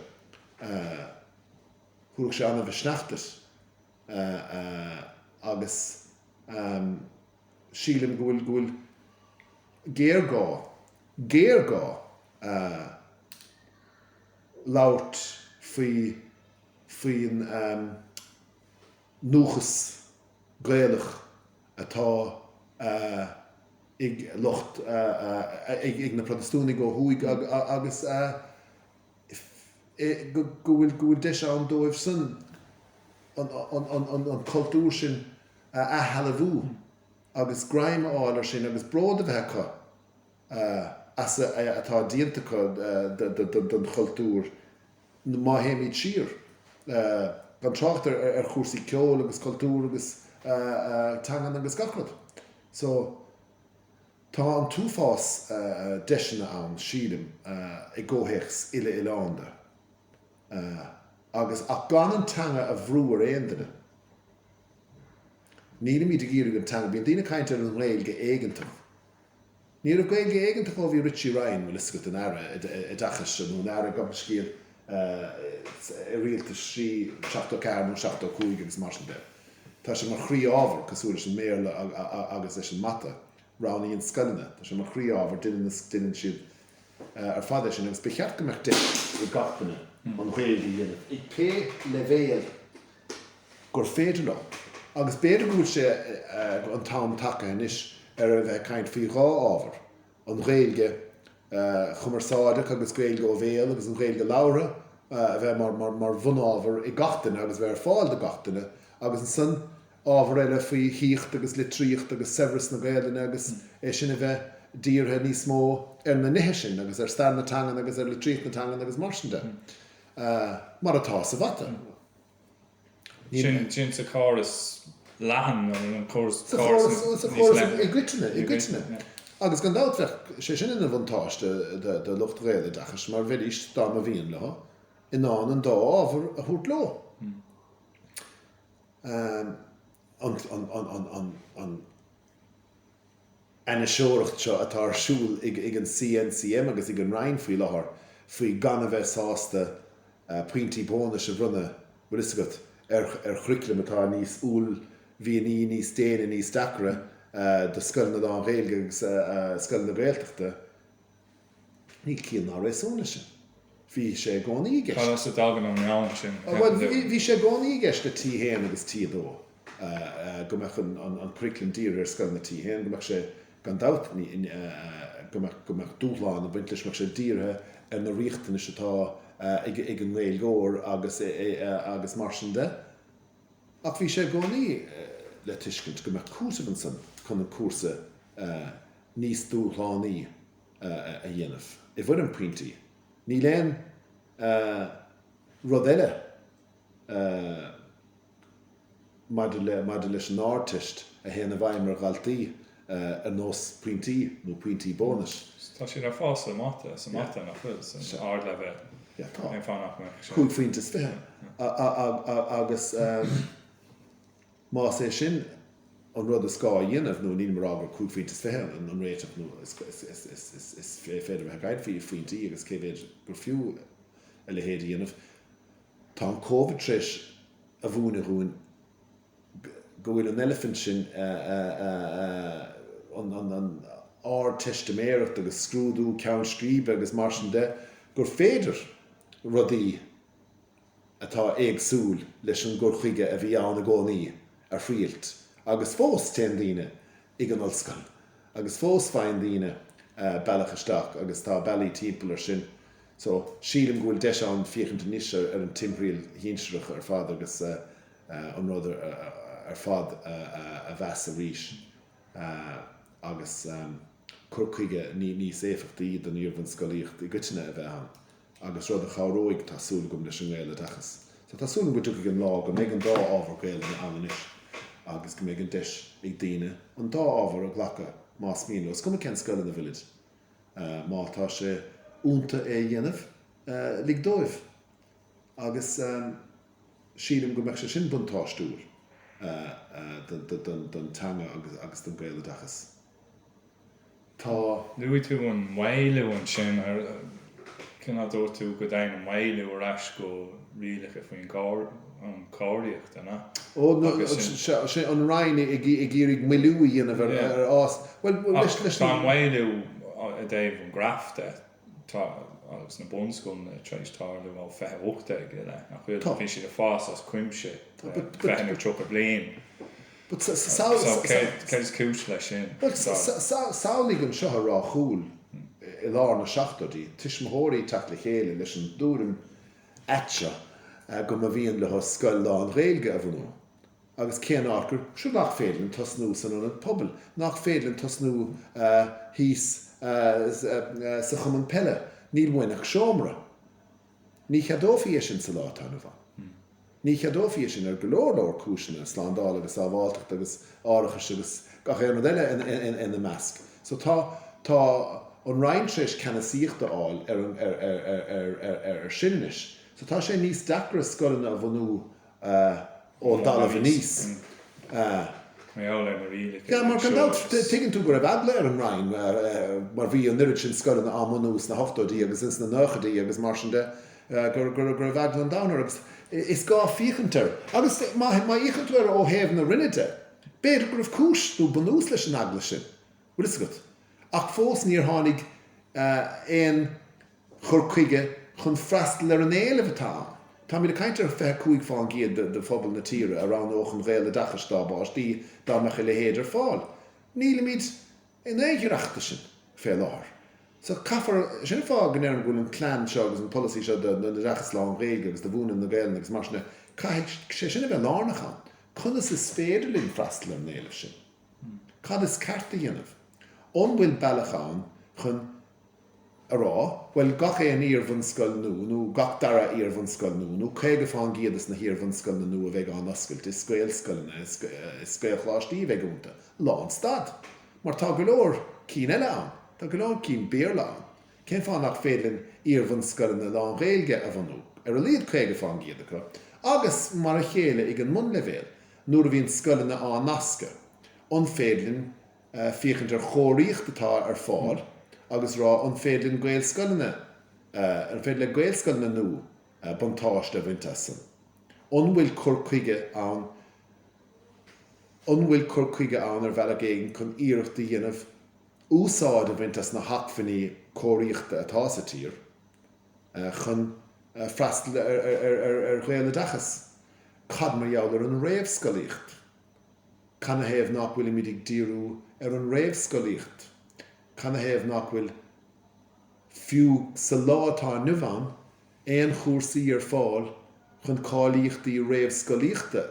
thabharfadh sé an-mhisneach duit agus sílim go bhfuil, go bhfuil géarghá, géarghá labhairt faoi, faoin ndúchas Gaelach atá ag lucht, ag na Protastúnaigh ó thuaidh agus go bhfuil, go bhfuil deis ann dóibh san an cultúr sin a athshealbhú agus greim a fháil ar sin agus bród a bheith acu. as atá déanta acu don chultúr má théimid siar, gan trácht ar chúrsaí ceoil agus cultúr agus teangan agus gach rud. So, tá an t-uafás deiseanna ann, sílim, i gcomhthéacs uile-oileánda agus, ach gan an teanga a bhrú ar aon duine. Nílimid ag iarraidh an teanga, bíonn daoine ag caint ar an nGaeilge éigeantach. Ní raibh Gaeilge éigeantach ó bhí Richie Ryan, bhfuil fhios agat, ina Aire Oideachais nó ina Aire, gabh mo leithscéal, i rialtas 74 nó 75 agus mar sin de. Tá sé mar chroí-ábhar, cosúil leis an mBéarla agus leis an Mata. Roghnaíonn scoileanna. Tá sé mar chroí-ábhar, déanann siad ar fad é sin agus ba cheart go mbeadh deis ag gach duine an Ghaeilge a dhéanamh ag pé leibhéal gur féidir leo. Agus b'fhéidir go bhfuil sé an t-am tagtha anois ar a bheith ag caint faoi dhá ábhar, an Ghaeilge chumarsáideach agus Gaeilge ó bhéal agus an Ghaeilge labhartha a bheith mar bhunábhar ag gach duine agus a bheith ar fáil do gach duine agus ansan ábhar eile faoi shaíocht agus litríocht agus saibhreas na Gaelainne agus é sin a bheith dírithe níos mó ar na nithe sin agus ar stair na teangan agus ar litríocht na teangan agus mar sin de. Mar atá sa mhata. Sin sin sa chóras leathan nó an córas Sa chóras sa chóras i gcoitinne, i gcoitinne. Agus gan dabht bheadh sé sin ina bhuntáiste do lucht Ghaeloideachais mar bheidís, dá mba mhian leo, in ann an dá ábhar a thabhairt leo. An an an an an ainniseoireacht seo atá ar siúl ag an CNCM agus ag an Roinn faoi láthair faoi gan a bheith sásta pointí bónais a bhronnadh, bhfuil fhios agat, ar churaclam atá níos uaillmhianaí, níos déine, níos deacra do scoileanna lán-Ghaeilge agus scoileanna Gaeltachta. Níl ciall ná réasún leis sin. Bhí sé i gcónaí i gceist. Cá as a dtagann an meon sin? Bhuel, bhí sé i gcónaí i gceist le T1 agus T2 go mbeadh an curriculum dírithe ar scoileanna T1, go mbeadh sé, gan dabht, go mbeadh, go mbeadh dúshlán ag baint leis, go mbeadh sé dírithe ar na riachtanais atá ag an nGaeilgeoir agus, agus mar sin de. Ach bhí sé i gcónaí le tuiscint go mbeadh cúiteamh ansan chun an cúrsa níos dúshlánaí a dhéanamh, i bhfoirm pointí. Níl aon rud eile maidir le maidir leis an Ardteist a théann i bhfeidhm ar dhaltaí ar nós pointí nó pointí bónais. Tá siad ar fáil sa mata, sa mata nach bhfuil, san ardleibhéal. Yeah, tá. Cén fáth nach mbeadh sé? Cúig phointe is 20. Agus más é sin an rud is gá a dhéanamh, nó nílim ag rá gur cúig phointe is 20 an réiteach nó is féidir a bheith ag caint faoi phointí agus cé mhéid gur fiú a leithéid a dhéanamh. Tá an Covid tar éis a mhúineadh dhúinn go bhfuil an eilifint sin, an Ardteistiméireacht agus scrúdú ceann scríbe agus mar sin de, gur féidir rudaí atá éagsúil leis an gcur chuige a bhí ann i gcónaí a thriailt agus fós téann daoine ag an ollscoil agus fós faigheann daoine bealach isteach agus tá bealaí timpeall ar sin. So, sílim go bhfuil deis ann féachaint anois ar an timthriall shinsearach ar fad agus an rud ar fad a mheas arís agus cur chuige níos éifeachtaí don iarbhunscolaíocht i gcoitinne a bheith ann agus rud a chabhróidh, tá súil agam, leis an nGaeloideachas. So tá súil agam go dtiocfaidh an lá go mbeidh an dá ábhar Gaelainne ann anois agus go mbeidh an deis ag daoine an dá ábhar a ghlacadh más mian leo. Is cuma cén scoil ina bhfuilid. Má tá sé iontu é a dhéanamh, lig dóibh. Agus sílim go mbeadh sé sin buntáistiúil don teanga agus don Ghaeloideachas. Tá. Luaigh tú an maolú ansin. Cineál dúirt tú go dtéann an maolú ar ais go rialacha faoin an chóiríocht, an ea? Ó, sin an Roinn ag iarraidh moilliú a dhéanamh ar fhás. Bhuel, leis Ach tá an maolú i dtaobh an graf de, tá, agus na bunscoileanna tar éis tarlú ó 2018 i leith, nach bhfuil? Tá. Bhí siad ag fás as cuimse le 20 nó 30 bliain. But So céard is cúis leis sin? Bhuel, samhlaigh anseo i Ráth Chúil i lár na seachtóidí, tuismitheoirí ag teacht le chéile leis an dtuairim ait seo go mba mhian leo scoil lán-Ghaeilge a bhunú. Agus cén áit gur, sure nach féidir linn tosnú san ionad pobail, nach féidir linn tosnú thíos sa chumann peile, níl uainn ach seomra. Ní cheadófaí é sin sa lá atá inniu ann. Ní cheadófaí é sin ar go leor leor cúiseanna, slándála agus sábháilteachta agus árachais agus gach aon rud eile ina measc. So tá, tá an Roinn tar éis ceannasaíocht a fháil ar an, ar, ar, ar, ar, ar sin anois. So tá sé níos deacra scoileanna a bhunú ón dtalamh aníos. Mar gheall ar na rialacha Yeah, mar gan dabht, tuigeann tú go raibh eagla ar an Roinn mar bhí an oiread sin scoileanna á mbunú sna hochtóidí agus ins na nóchaidí agus mar sin de. go raibh eagla an domhain orthu agus is gá féachaint air. Agus má fhéachann tú air ó thaobh na Roinne de, b'fhéidir go raibh cúis nó bunús leis an eagla sin, bhfuil fhios agat. Ach fós níor tháinig aon chur chuige chun freastal ar an éileamh atá ann. Táimid ag caint ar 25% de phobal na tíre a roghnódh an Ghaeloideachais dá bpáistí dá mbeadh a leithéid ar fáil. Nílimid in aon ghiorracht de sin fé láthair. So caithfear, sin an fáth go ndeirim go bhfuil an plean seo agus an polasaí seo don oideachas lán-Ghaeilge agus do mhúineadh na Gaelainne agus mar sin de, caithfidh sé sin a bheith lárnach ann. Conas is féidir linn freastal ar an éileamh sin? Cad is ceart a dhéanamh? An bhfuil bealach ann chun a rá, bhuel, gach aon iar-bhunscoil nua, nó gach dara iar-bhunscoil nua, nó 50 fán gcéad de na hiar-bhunscoileanna nua a bheidh á n-oscailt, is Gaelscoileanna, is Gaelcholáistí a bheidh iontu. Lán stad. Mar tá go leor cinn eile ann. Tá go leor cinn Béarla ann. Cén fáth nach féidir linn iar-bhunscoileanna lán-Ghaeilge a bhunú, ar a laghad 50 fán gcéad acu, agus mar a chéile ag an mbunleibhéal, nuair a bhíonn scoileanna á nascadh, an féidir linn féachaint ar chóiríocht atá ar fáil agus rá an féidir linn Gaelscoileanna, an féidir le Gaelscoileanna nua buntáiste a bhaint as san? An bhfuil cur chuige ann An bhfuil cur chuige ann ar bhealach éigin chun iarracht a dhéanamh úsáid a bhaint as na hacmhainní cóiríochta atá sa tír chun freastal ar Ghaeloideachas? Cad mar gheall ar an réamhscolaíocht? Canathaobh nach bhfuilimid ag díriú ar an réamhscolaíocht? Canathaobh nach bhfuil, fiú sa lá atá inniu ann, aon chúrsaí ar fáil chun cáilíochtaí réamhscolaíochta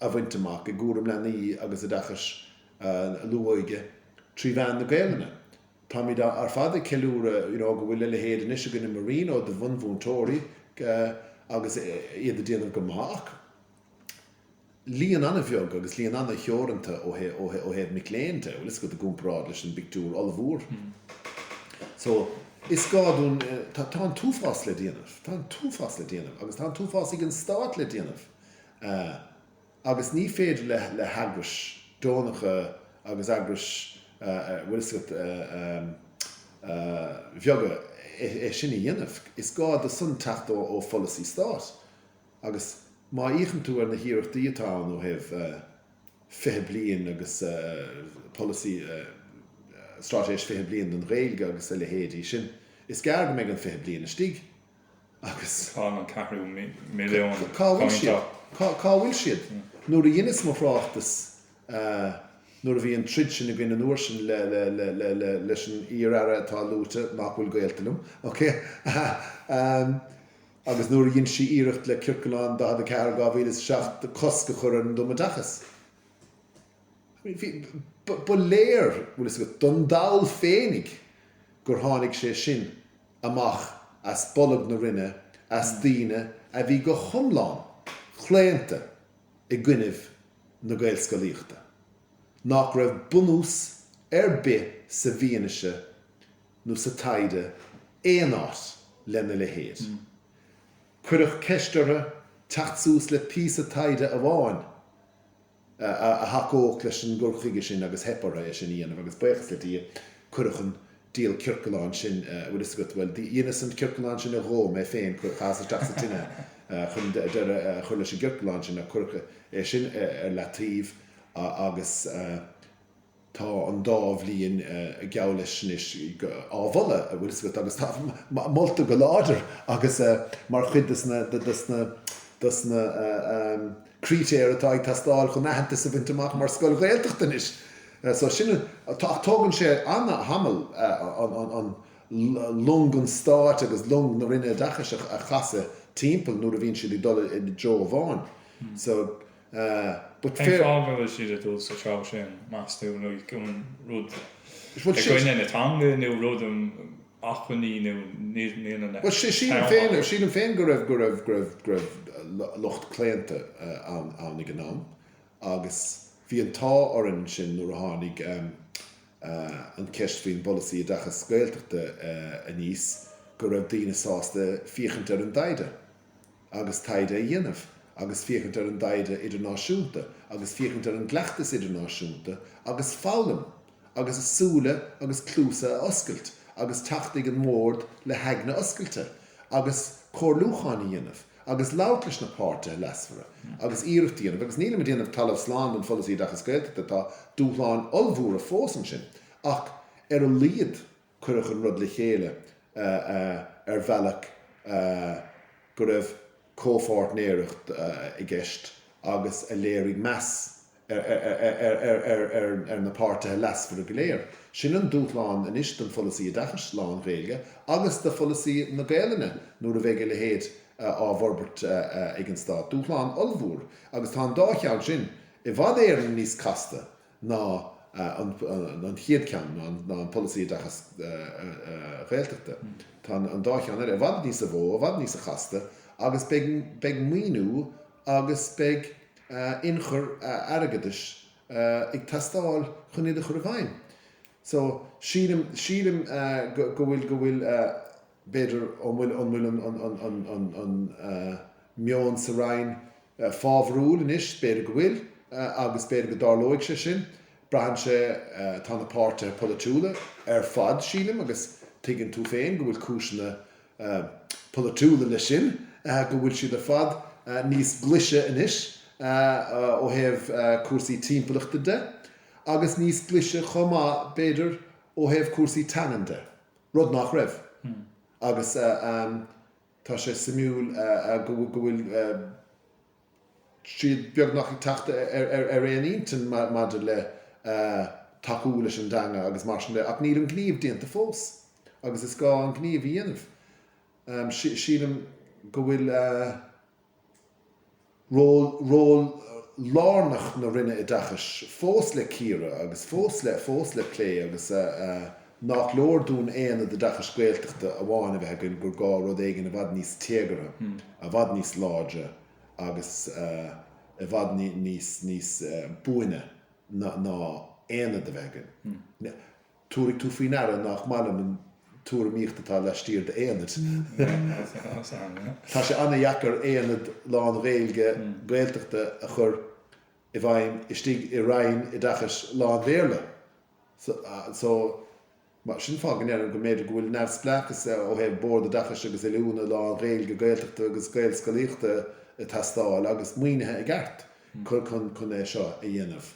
a. a bhaint amach i gcúram leanaí agus oideachais luath-óige trí mheán na Gaelainne. Táimid ar fad ag ceiliúradh you know go bhfuil a leithéid anois againn i Marino de bhunmhúinteoirí agus iad ag déanamh go maith ach líon an-bheag agus líon an-theoranta ó thaobh mic léinn de, bhfuil fhios agat, i gcomparáid leis an bpictiúr ollmhór. So, is gá dúinn, tá an t-uafás le déanamh, tá an t-uafás le déanamh agus tá an t-uafás ag an Stát le déanamh agus ní féidir le le heagrais deonacha agus eagrais, bhfuil fhios agat, bheaga é sin a dhéanamh. Is gá do san teacht ó pholasaí Stáit. Agus má fhéachann tú ar na hiarrachtaí atá ann ó thaobh 20 bliain agus polasaí, straitéis 20 bliain don Ghaeilge agus a leithéidí sin, is gearr go mbeidh an 20 bliain istigh agus. Cá bhfuil an ceathrú milliún Cá bhfuil siad? Cá bhfuil siad? Nuair a dheineas mo thráchtas, nuair a bhí an troid sin againn an uair sin le, le, le, le, le, leis an iar-aire atá luaite, nach bhfuil gaolta liom, ok? Agus nuair a dhein sí iarracht le Ciorclán 44 2007 cosc a chur ar an dtumoideachas, bhí, ba léir, bhfuil fhios agat, don dall féinig gur tháinig sé sin amach as bolg na Roinne, as daoine a bhí go hiomlán claonta i gcoinnibh na Gaelscolaíochta, nach raibh bunús ar bith sa bhfianaise nó sa taighde aon áit lena leithéid. Cuireadh ceist orthu teacht suas le píosa taighde amháin a thacódh leis an gcur chuige sin agus theip orthu é sin a dhéanamh agus buíochas le Dia cuireadh an diabhal ciorclán sin, bhfuil fhios agat, bhuel dheineas an ciorclán sin a dhó mé féin, chaitheas isteach sa tine chun deireadh a chur leis an gciorclán sin ach cuireadh é sin ar leataobh agus. Tá an dá bhliain geall leis anois á mholadh, a bhfuil fhios agat, agus tá molta go láidir agus mar chuid dos na dos na dos na critéir atá ag teastáil chun aitheantas a bhaint amach mar scoil Ghaeltachta anois. So sin, ach tógann sé an-tamall an long an stáit agus long na Roinne Oideachais a chasadh timpeall nuair a bhíonn siad ag dul i dtreo amháin. So. But Cén fáth go bhfuil siad ag dul sa treo sin, meas tú? Nó an rud i gcoinne na teanga nó rud um acmhainní nó níl an Bhuel, sílim féin, sílim féin go raibh, go raibh, go raibh, go raibh lucht claonta ann, ann ag an am agus bhí an t-ádh orainn ansin nuair a tháinig an cheist faoin bpolasaí oideachais Gaeltachta aníos go raibh daoine sásta féachaint ar an dtaighde. agus taighde a dhéanamh, agus féachaint ar an dtaighde idirnáisiúnta, agus féachaint ar an gcleachtas idirnáisiúnta, agus foghlaim, agus a súile agus cluasa a oscailt, agus teacht ag an mbord le haigne oscailte, agus comhairliúchán a dhéanamh, agus labhairt leis na páirtithe leasmhara, agus iarracht a dhéanamh, agus nílim ag déanamh talamh slán den pholasaí oideachais Gaeltachta, tá dúshláin ollmhóra fós ansin, ach ar a laghad cuireadh an rud le chéile ar bhealach go raibh comhpháirtnéireacht i gceist agus a léirigh meas ar na páirtithe leasmhara go léir. Sin an dúshlán anois don pholasaí oideachais lán-Ghaeilge agus do pholasaí na Gaelainne nuair a bheidh a leithéid á bhforbairt ag an Stát. Dúshlán ollmhór agus tá an dá cheann sin i bhfad Éireann níos casta ná an chéad cheann, ná an polasaí oideachais Ghaeltachta. Tá an dá cheann eile i bhfad níosa mhó, i bhfad níosa chasta agus beidh maoiniú agus beidh ionchur airgeadais ag teastáil chun iad a chur i bhfeidhm. So, sílim, sílim go bhfuil, go bhfuil, b'fhéidir, an bhfuil, an bhfuil an, an meon sa Roinn fábharúil anois, b'fhéidir go bhfuil, agus b'fhéidir go dtarlóidh sé sin. Braitheann sé, tá na páirtithe polaitiúla ar fad, sílim, agus tuigeann tú féin go bhfuil cúiseanna polaitiúla leis sin, go bhfuil siad ar fad níos glaise anois ó thaobh cúrsaí timpeallachta de, agus níos glaise chomh maith, b'fhéidir, ó thaobh cúrsaí teangan de, rud nach raibh. Agus. Tá sé suimiúil go bhfuil siad beagnach ag teacht ar aon intinn maidir le tacú leis an dteanga agus mar sin de ach níl an gníomh déanta fós agus is gá an gníomh a dhéanamh. Sílim go bhfuil ról, ról. lárnach na Roinne Oideachais fós le cíoradh agus fós le fós le plé agus nach leor dúinn aonad oideachais Gaeltachta amháin a bheith againn, gur gá rud éigin i bhfad níos téagartha, i bhfad níos láidre agus i bhfad níos níos buaine ná aonad a bheith againn. Tabharfaidh tú faoi ndeara nach maith liom an tuairimíocht atá laistiar d'aonaid. Tá sé an-dheacair aonad lán-Ghaeilge Gaeltachta a chur i bhfeidhm istigh i Roinn Oideachais lán-Bhéarla. So, sin fáth go ndeirim go mb'fhéidir go bhfuil neamhspleáchas ó thaobh Bord Oideachais agus Oiliúna lán-Ghaeilge Gaeltachta agus Gaelscolaíochta ag teastáil agus maoinithe i gceart chun é seo a dhéanamh.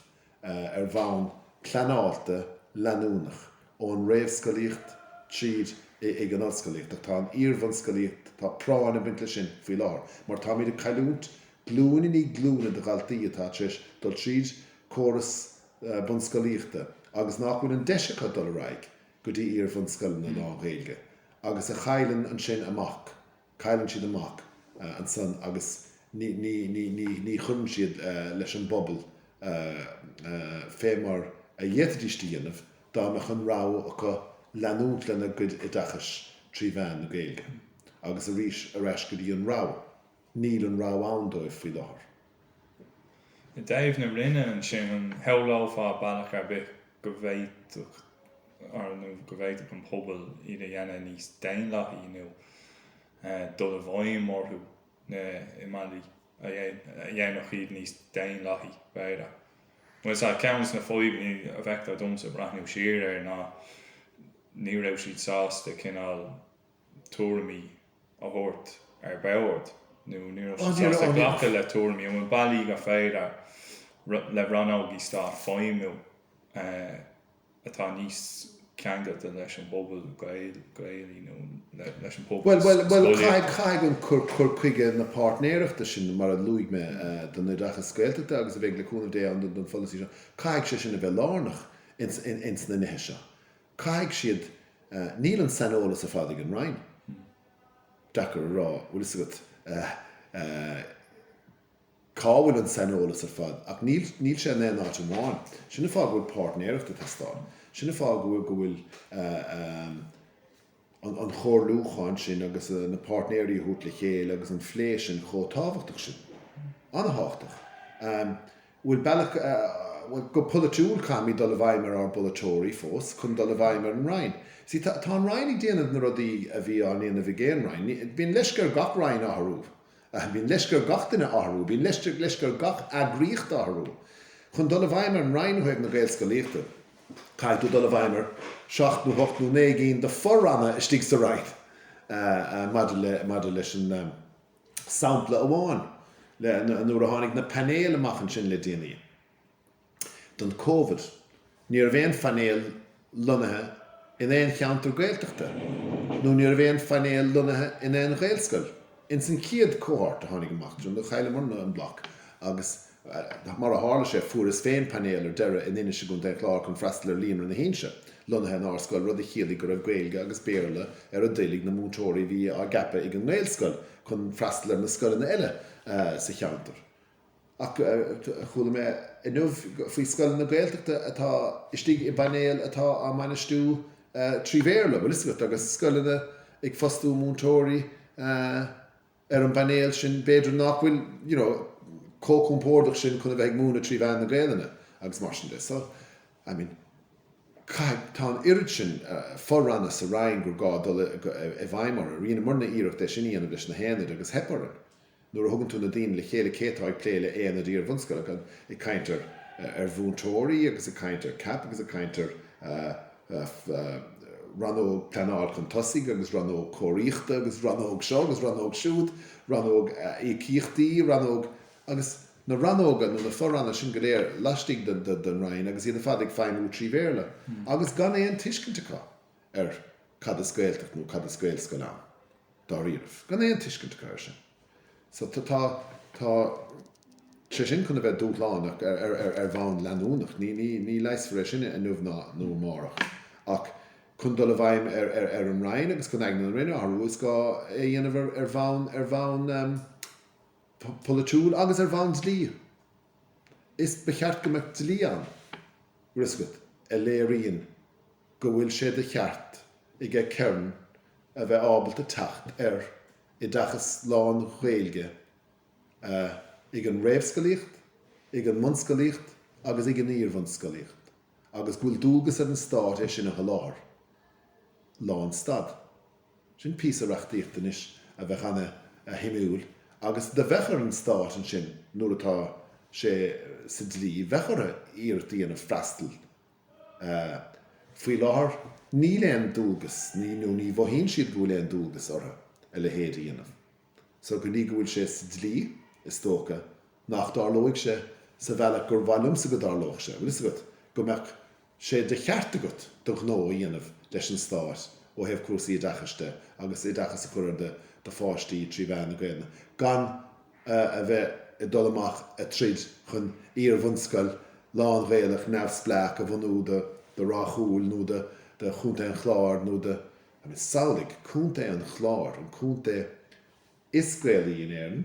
ar bhonn pleanáilte leanúnach, ón réamhscolaíocht tríd ag an ollscolaíocht, ach tá an iarbhunscolaíocht, tá práinn ag baint leis sin faoi láthair, mar táimid ag cailliúint glúin i ndiaidh glúine de dhaltaí atá tar éis dul tríd córas bunscolaíochta agus nach bhfuil an deis acu dul ar aghaidh go dtí iarbhunscoileanna lán-Ghaeilge agus a chailleann ansin amach. Cailleann siad amach ansan agus ní chuireann siad leis an bpobal fé mar a d'fhéadfaidís a dhéanamh dá mbeadh an rogha acu leanúint lena gcuid oideachais trí mheán na Gaeilge. Agus arís ar ais go dtí an rogha. Níl an rogha ann dóibh faoi láthair. I dtaobh na Roinne ansin, an shamhlófá bealach ar bith go bhféadfadh nó go bhféadfadh an pobal iad a dhéanamh níos daonlathaí nó dul i bhfeidhm orthu i mbealaí a dhéanfadh iad níos daonlathaí, b'fhéidir. Bhuel, is ea, ceann de na fadhbanna a bhfeictear domsa breathnú siar air ná ní raibh siad sásta cineál tuairimí a thabhairt ar bord nó ní raibh siad sásta glacadh le tuairimí. An bhfuil bealaí gur féidir le rannógaí stáit feidhmiú atá níos ceangailte leis an bpobal Gaelaí nó leis an pobal Bhuel, bhuel, bhuel, caithfidh, caithfidh an cur, cur chuige na páirtnéireachta sin, mar a luaigh mé, don oideachas Gaeltachta agus a bheidh le cúnamh Dé ann don pholasaí seo, caithfidh sé sin a bheith lárnach ins, ins na nithe seo. Caithfidh siad, níl an saineolas ar fad ag an Roinn. Deacair a rá, bhfuil fhios agat, cá bhfuil an saineolas ar fad, ach níl, níl sé in aon áit amháin. Sin an fáth go bhfuil páirtnéireacht ag teastáil. Sin an fáth go bhfuil, go bhfuil an, an chomhairliúchán sin agus na páirtnéirí a thabhairt le chéile agus an phlé sin chomh tábhachtach sin. An-thábhachtach. Bhfuil bealach, bhuel, go polaitiúil caithfimid dul i bhfeidhm ar ár bpolaiteoirí fós chun dul i bhfeidhm ar an Roinn. See, tá, tá an Roinn ag déanamh na rudaí a bhí á ndéanamh ag aon Roinn. Bíonn leisce ar gach Roinn athrú. Bíonn leisce ar gach duine athrú, bíonn leisce ar gach eagraíocht athrú. Chun dul i bhfeidhm ar an Roinn ó thaobh na Gaelscolaíochta, caithfidh tú dul i bhfeidhm ar sheacht nó hocht nó naoi gcinn de fho-ranna istigh sa Roinn maidir le, maidir leis an sampla amháin, le, nuair a tháinig na painéil amach ansin le déanaí. Don Covid, ní raibh aon phainéal lonnaithe in aon cheantar Gaeltachta nó ní raibh aon phainéal lonnaithe in aon Ghaelscoil ins an chéad cohort a tháinig amach, do chailleamarna an bloc agus mar a tharla sé fuaireas féin painéal ar deireadh in Inis i gContae an Chláir chun freastal ar Líonra na hInse lonnaithe in ár scoil, rud a chiallaigh go raibh Gaeilge agus Béarla ar a dtoil ag na múinteoirí a bhí á gceapadh ag an nGaelscoil chun freastal ar na scoileanna eile sa cheantar. Ach chuala mé inniu faoi scoileanna Gaeltachta atá istigh i bpainéil atá á mbainistiú trí Bhéarla, bhfuil fhios agat, agus scoileanna ag fostú múinteoirí ar an bpainéal sin b'fhéidir nach bhfuil you know chomh compordach sin chun a bheith ag múineadh trí mheán na Gaelainne agus mar sin de. So, I mean, caithfidh, tá an oiread sin fo-ranna sa Roinn gur gá dul i bhfeidhm orthu. Rinneamarna iarracht é sin a dhéanamh leis na haonaid agus theip orainn. Nuair a thugann tú na daoine le chéile, cé atá ag plé le haonaid iar-bhunscoile, ag caint ar ar mhúinteoirí agus ag caint ar CAP agus ag caint ar rannóg pleanáil chun tosaigh agus rannóg cóiríochta agus rannóg seo agus rannóg siúd, rannóg íocaíochtaí, rannóg agus na rannóga nó na fo-ranna sin go léir laistigh den Roinn agus iad ar fad ag feidhmiú trí Bhéarla agus gan aon tuiscint acu ar cad is Gaeltacht nó cad is Gaelscoil ann. dáiríribh. Gan aon tuiscint acu air sin. So tá, tá, tá sé sin chun a bheith dúshlánach ar, ar, ar, ar bhonn leanúnach. Ní, ní, ní leigheasfar é sin inniu ná, nó amárach. Ach chun dul i bhfeidhm ar, ar, ar an Roinn agus chun aigne na Roinne a athrú, is gá é a dhéanamh ar, ar bhonn, ar bhonn polaitiúil agus ar bhonn dlí. Is ba cheart go mbeadh dlí ann, bhfuil fhios agat, a léiríonn go bhfuil sé de cheart aige Kern a bheith ábalta teacht ar oideachas lán-Ghaeilge ag an réamhscolaíocht, ag an mbunscolaíocht agus ag an iarbhunscolaíocht agus go bhfuil dualgas ar an Stát é sin a sholáthar. Lánstad. Sin píosa reachtaíochta anois a bheadh ana-shuimiúil agus do bheadh ar an Stát ansin nuair atá sé sa dlí, bheadh orthu iarracht a dhéanamh freastal. Faoi láthair níl aon dualgas, nó ní mhothaíonn siad go bhfuil aon dualgas orthu a leithéid a dhéanamh. So go dtí go bhfuil sé sa dlí, is dócha nach dtarlóidh sé sa bhealach gur mhaith liomsa go dtarlódh sé, bhfuil fhios agat, go mbeadh sé de cheart agat do ghnó a dhéanamh leis an Stát ó thaobh cúrsaí oideachais de agus oideachas a chur ar do pháistí trí mheán na Gaelainne gan a bheith ag dul amach ag troid chun iar-bhunscoil lán-Ghaelach neamhspleách a bhunú do Ráth Chúil nó do Chontae an Chláir nó do, I mean, samhlaigh, Contae an Chláir, an contae is Gaelaí in Éirinn,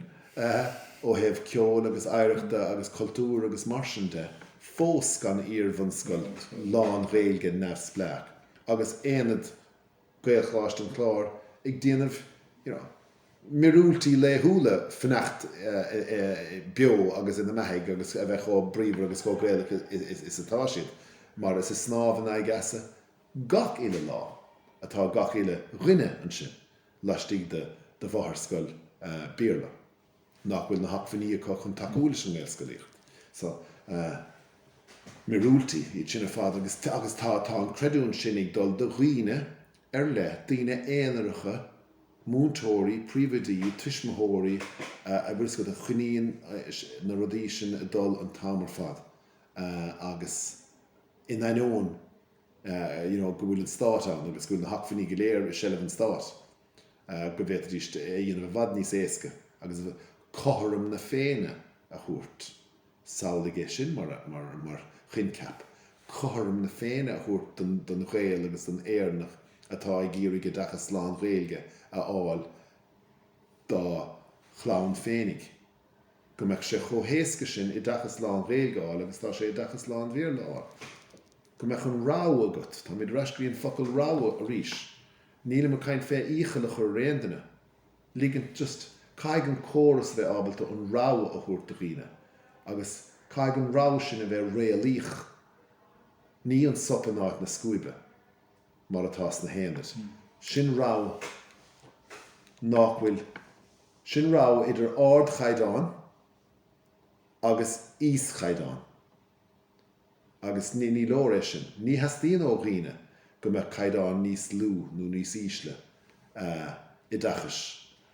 ó thaobh ceoil agus oidhreachta agus cultúir agus mar sin de, fós gan iar-bhunscoil lán-Ghaeilge neamhspleách agus aonad Gaelcholáiste an Chláir ag déanamh you know míorúiltí laethúla fanacht beo agus ina mbeathaidh agus a bheith chomh bríomhar agus chomh Gaelach is atá siad mar is ag snámh in aghaidh easa gach uile lá atá gach uile dhuine ansin laistigh de de mháthairscoil Béarla nach bhfuil na hacmhainní acu chun tacú leis an nGaelscolaíocht. So, míorúiltí iad sin ar fad agus agus tá tá an creidiúint sin ag dul do dhaoine ar leith, daoine aonaracha, múinteoirí, príomhoidí, tuismitheoirí a bhfuil fhios agat a choinníonn na rudaí sin ag dul an t-am ar fad agus in ainneoin you know go bhfuil an stát ann agus go bhfuil na hacmhainní go léir i seilbh an stáit, go bhféadfaidís é a dhéanamh i bhfad níos éasca agus cothrom na Féinne a thabhairt. Samhlaigh é sin mar, mar, mar choincheap. Cothrom na Féinne a thabhairt don, don Ghael agus don Éireannach atá ag iarraidh oideachas lán-Ghaeilge a fháil dá chlann féinig. Go mbeadh sé chomh héasca sin oideachas lán-Ghaeilge a fháil agus tá sé oideachas lán-Bhéarla a fháil. Go mbeadh an rogha agat, táimid ar ais go dtí an focal rogha arís, nílim ag caint fé iachall a chur ar aon duine, ligint just, caithfidh an córas a bheith ábalta an rogha a thabhairt do dhaoine agus caithfidh an rogha sin a bheith réalaíoch, ní an sop in áit na scuaibe mar atá sna haonaid. Sin rogha nach bhfuil, sin rogha idir ardchaighdeán agus íoschaighdeán. Agus ní leor é sin. Ní theastaíonn ó dhaoine go mbeadh caighdeán níos lú nó níos ísle oideachais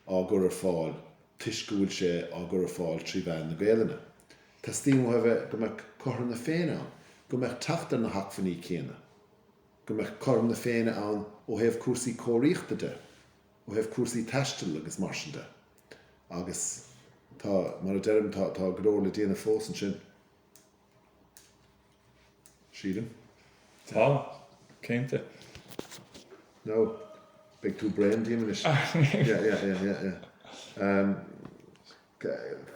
á gcur ar fáil toisc go bhfuil sé á gcur ar fáil trí mheán na Gaelainne. Teastaíonn uathu bheith, go mbeadh cothrom na Féinne ann, go mbeadh teacht ar na hacmhainní céanna, go mbeadh cothrom na Féinne ann ó thaobh cúrsaí cóiríochta de, ó thaobh cúrsaí taistil agus mar sin de. Agus tá, mar a deirim, tá, tá go leor le déanamh fós ansin. Sílim. Tá, cinnte. No, beidh tú bréan díom anois. Yeah, yeah, yeah, yeah, yeah. Um,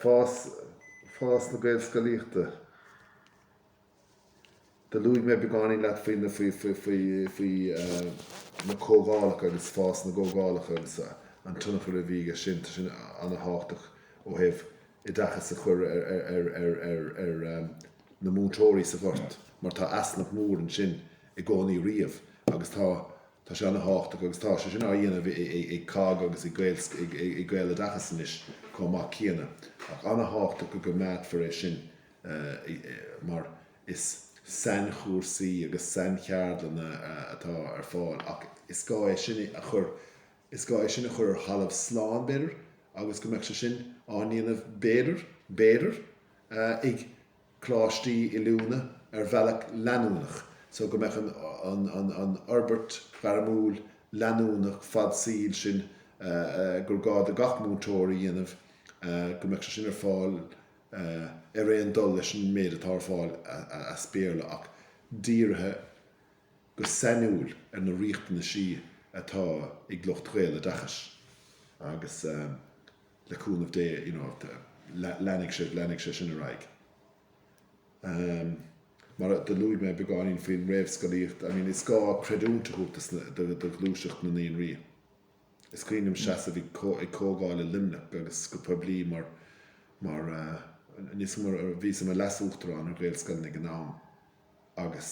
fás, fás na Gaelscolaíochta. Do luaigh mé beagáinín leat faoi na, faoi, faoi, faoi, faoi uh, na comhdhálacha agus fás na gcomhdhálacha agus an tionchar a bhí aige sin. Tá sin ana-thábhachtach ó thaobh oideachas a chur ar na múinteoirí sa ghort mar tá easnamh mór ansin i gcónaí riamh agus tá tá sé ana-thábhachtach agus tá sé sin á dhéanamh ag COGG agus ag ag Gaeloideachas anois chomh maith céanna ach ana-thábhachtach go gcoimeádfar é sin mar is sainchúrsaí agus saincheardlanna atá ar fáil ach is gá é sin a chur Is gá é sin a chur ar thalamh slán, b'fhéidir, agus go mbeadh sé sin á ndéanamh b'fhéidir, b'fhéidir, ag coláistí oiliúna ar bhealach leanúnach so go mbeadh an, an, an fhorbairt ghairmiúil leanúnach fad saoil sin gur gá do gach múinteoir a dhéanamh, go mbeadh sé sin ar fáil ar aon dul leis an méid atá ar fáil as Béarla ach dírithe go sainiúil ar na riachtanaisí atá ag lucht Ghaeloideachais agus le cúnamh Dé you know leanfaidh sé, leanfaidh sé sin ar aghaidh. Mar a do luaigh mé beagáinín faoin réamhscolaíocht, I mean is gá creidiúint a thabhairt do ghluaiseacht na naíonraí. Is cuimhin liom seasamh ag comhdháil i Luimneach agus go poiblí mar mar níos mar bhíos i mo leas-uachtarán ar Ghaelscoileanna ag an am agus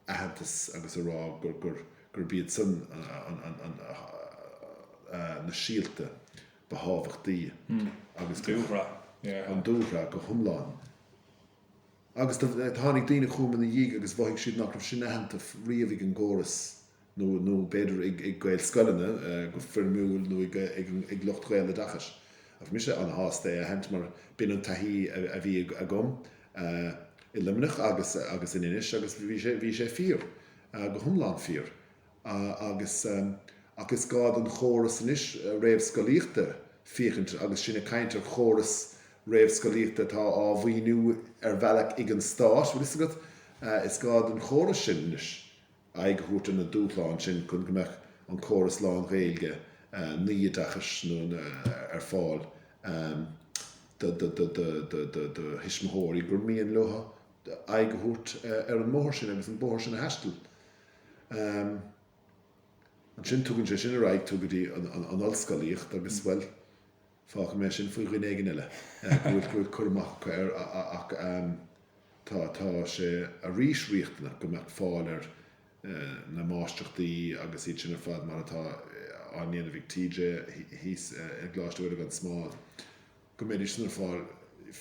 aitheantas agus a rá gur gur gurb iad san an an an na síolta ba thábhachtaí agus Dúshraith, yeah. An dúshraith go hiomlán. Agus tháinig daoine chugam ina dhiaidh agus mhothaigh siad nach raibh sin aitheanta riamh ag an gcóras nó nó b'fhéidir ag ag Gaelscoileanna go foirmiúil nó ag ag ag lucht Ghaeloideachais. Ach bhí mise an-shásta é a aithint mar b'in an taithí a bhí agam i Luimneach agus agus in Inis agus bhí sé bhí sé fíor, go hiomlán fíor. Agus, ach is gá don chóras anois réamhscolaíochta féachaint, agus sinn ag caint ar chóras réamhscolaíochta atá á mhaoiniú ar bhealach ag an stát, bhfuil fhios agat, is gá don chóras sin anois aghaidh a thabhairt ar na dúshláin sin chun go mbeadh an córas lán-Ghaeilge naí-oideachais nó ar fáil do thuismitheoirí gur mian leo aghaidh a thabhairt ar an mbóthar sin agus an bóthar sin a thaisteal. Ansin tugann sé sin ar aghaidh tú go dtí an ollscolaíocht agus, bhuel, fágfaidh mé sin faoi dhuine éigin eile go bhfuil go bhfuil cur amach acu air ach tá tá sé arís riachtanach go mbeadh fáil ar na máistreachtaí agus iad sin ar fad mar atá á ndéanamh ag TJ thíos i gColáiste Mhuire gan Smál. go mbeidís sin ar fáil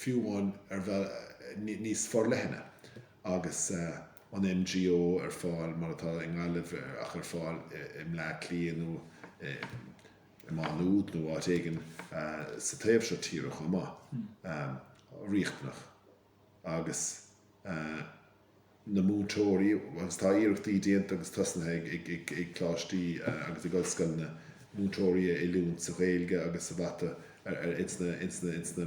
fiú amháin ar bhealach níos forleithne agus an MGO ar fáil mar atá i nGaillimh ach ar fáil i mBleá Cliath nó i Má Nuad nó áit éigin sa taobh seo tíre chomh maith. Riachtanach. Agus. na múinteoirí agus tá iarrachtaí déanta agus tosnaithe ag coláistí agus ag ollscoileanna múinteoirí a oiliúint sa Ghaeilge agus sa Mhata ins na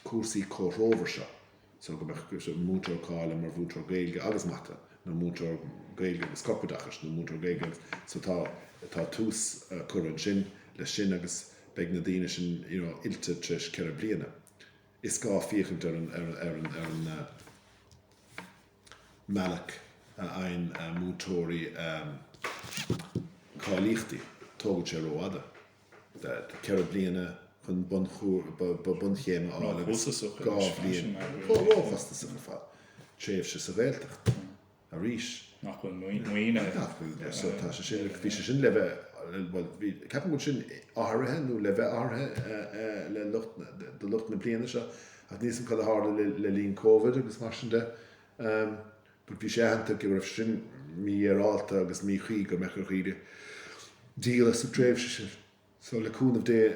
cúrsaí comhthreomhar seo so go mbeadh múinteoir cáilithe mar mhúinteoir Gaeilge agus Mata nó múinteoir Gaeilge agus Corpoideachais nó múinteoir Gaeilge agus so tá tá tús curtha ansin leis sin agus beidh na daoine sin you know oilte tar éis 4 bliana. Is gá féachaint ar an ar an ar an mbealach a fhaigheann múinteoirí cáilíochtaí. Tógann sé rófhada. 4 bliana chun bunchéim a fháil agus 2 bhliain. Róchostasach ar fad. Tréimhse sa Ghaeltacht. arís. Nach bhfuil maoinithe. Nach bhfuil, so tá sé sin, bhí sé sin le bheith, bhuel, bhí, ceapaim go bhfuil sin athraithe nó le bheith athraithe le lucht, do lucht na bliana seo ach níl 'fhios a'm cad a tharla le, le linn Covid agus mar sin de. But bhí sé aitheanta go raibh sin mífhéaráilte agus míchuí go mbeadh ar dhaoine díol as an dtréimhse sin. So le cúnamh Dé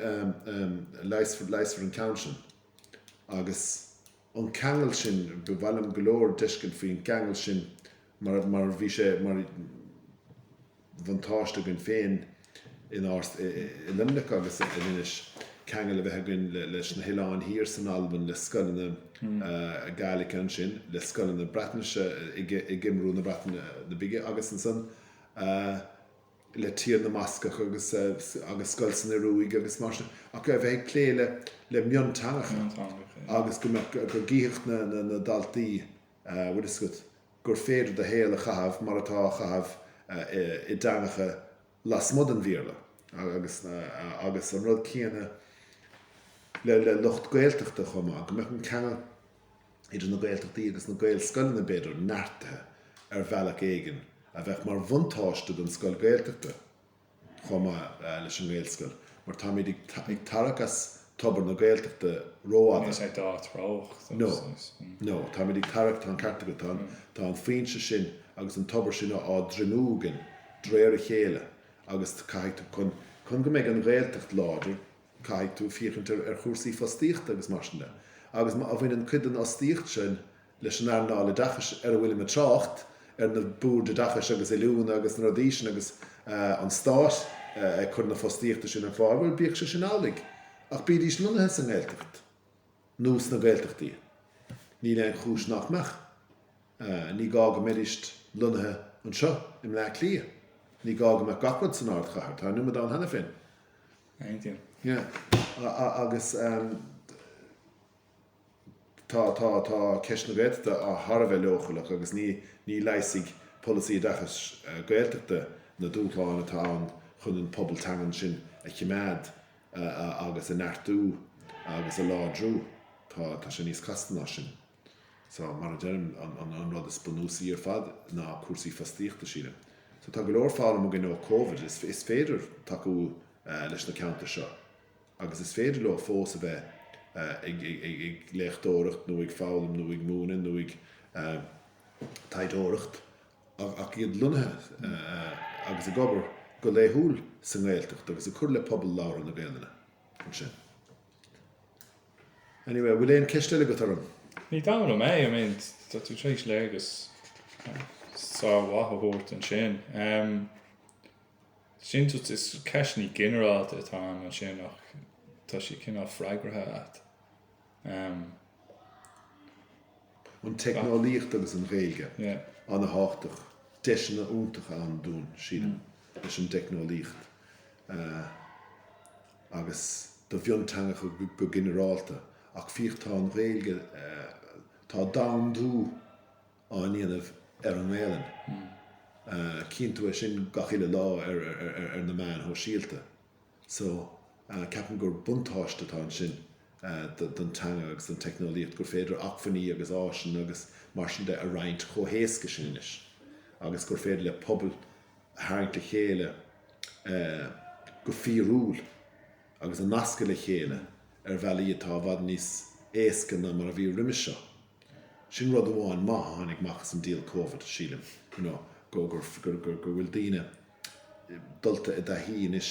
leigheasfar, leigheasfar an ceann sin agus. an ceangal sin, ba mhaith liom go leor d'fheiscint faoin gceangal sin mar mar bhí sé mar bhuntáiste againn féin in ár i Luimneach agus in Inis ceangal a bheith againn leis na hOileáin Thiar san Albain, le scoileanna Gaeilge ansin, le scoileanna Breatnaise i gCymru na Breataine Bige agus ansan le Tír na mBascach agus agus scoil san Ioruaidh agus mar sin, ach a bheith ag plé le le mionteangacha agus go mbeadh, go gcífeadh na na na daltaí, bhfuil fhios agat, gur féidir do shaol a chaitheamh mar atá á chaitheamh i dteangacha lasmuigh den Bhéarla agus agus an rud céanna le le lucht Gaeltachta chomh maith, go mbeadh an ceangal idir na Gaeltachtaí agus na Gaelscoileanna, b'fhéidir, neartaithe ar bhealach éigin a bheadh mar bhuntáiste don scoil Ghaeltachta chomh maith leis an nGaelscoil, mar táimid ag tarrac as tobar na Gaeltachta rófhada. Níl sé dátreoch. No, no, táimid ag tarrac, tá an ceart agat, tá an, tá an foinse sin agus an tobar sin á dtriomú againn de réir a chéile agus caithfidh tú, chun, chun go mbeidh an Ghaeltacht láidir, Caithfidh tú féachaint ar chúrsaí fostaíochta agus mar sin de. Agus má bhaineann cuid den fhostaíocht sin leis an earnáil oideachais ar a bhfuilim ag trácht, ar na boird oideachais agus oiliúna agus na rudaí sin agus an Stát ag cur na fostaíochta sin ar fáil, bhuel, bíodh sé sin amhlaidh. Ach bídís lonnaithe sa nGaeltacht nó sna Gaeltachtaí. Níl aon chúis nach mbeadh. Ní gá go mbeidís lonnaithe anseo i mBleá Cliath. Ní gá go mbeadh gach rud san ardchathair. Tá an iomad ann cheana féin. Aontaím. Yeah. Agus. Tá, tá, tá ceist na Gaeltachta thar a bheith leochaileach agus ní, ní leigheasfaidh polasaí oideachais Gaeltachta na dúshláin atá ann chun an pobal teangan sin a chimeád agus a neartú agus a láidriú. Tá, tá sé níos casta ná sin. So, mar a deirim, an, an rud is bunúsaí ar fad ná cúrsaí fostaíochta, sílim. So, tá go leor foghlama againn ó Covid. Is, is féidir tacú leis na ceantair seo. agus is féidir leo fós a bheith ag léachtóireacht nó ag foghlaim nó ag múineadh nó ag taighdeoireacht ach iad lonnaithe agus ag obair go laethúil sa nGaeltacht agus ag cur le pobal labhartha na Gaelainne ansin. Anyway, bhfuil aon ceist eile agat orm? Ní dóigh liom é, I mean, tá tú tar éis léargas sármhaith a thabhairt ansin. Sin just, is ceist ní ginearálta atá ann ansin ach tá sí cineál freagraithe agat. An teicneolaíocht agus an Ghaeilge, ana-thábhachtach, deiseanna iontacha ann dúinn, sílim, leis an dteicneolaíocht agus do mhionteangacha go ginearálta ach fiach tá an Ghaeilge, tá domhandú á ndéanamh ar an nGaelainn. Cíonn tú é sin gach uile lá ar na meáin shóisialta. So, ceapaim gur buntáiste atá ansin don teanga agus don teicneolaíocht gur féidir acmhainní agus áiseanna agus mar sin de a roinnt chomh héasca sin anois agus gur féidir le pobail a tharraingt le chéile go fíorúil agus a nascadh le chéile ar bhealaí atá i bhfad níos éasca ná mar a bhí roimis seo. Sin rud amháin maith a tháinig amach as an diabhal Covid, sílim, you know, go, gur, gur, gur, go bhfuil daoine dulta i dtaithí anois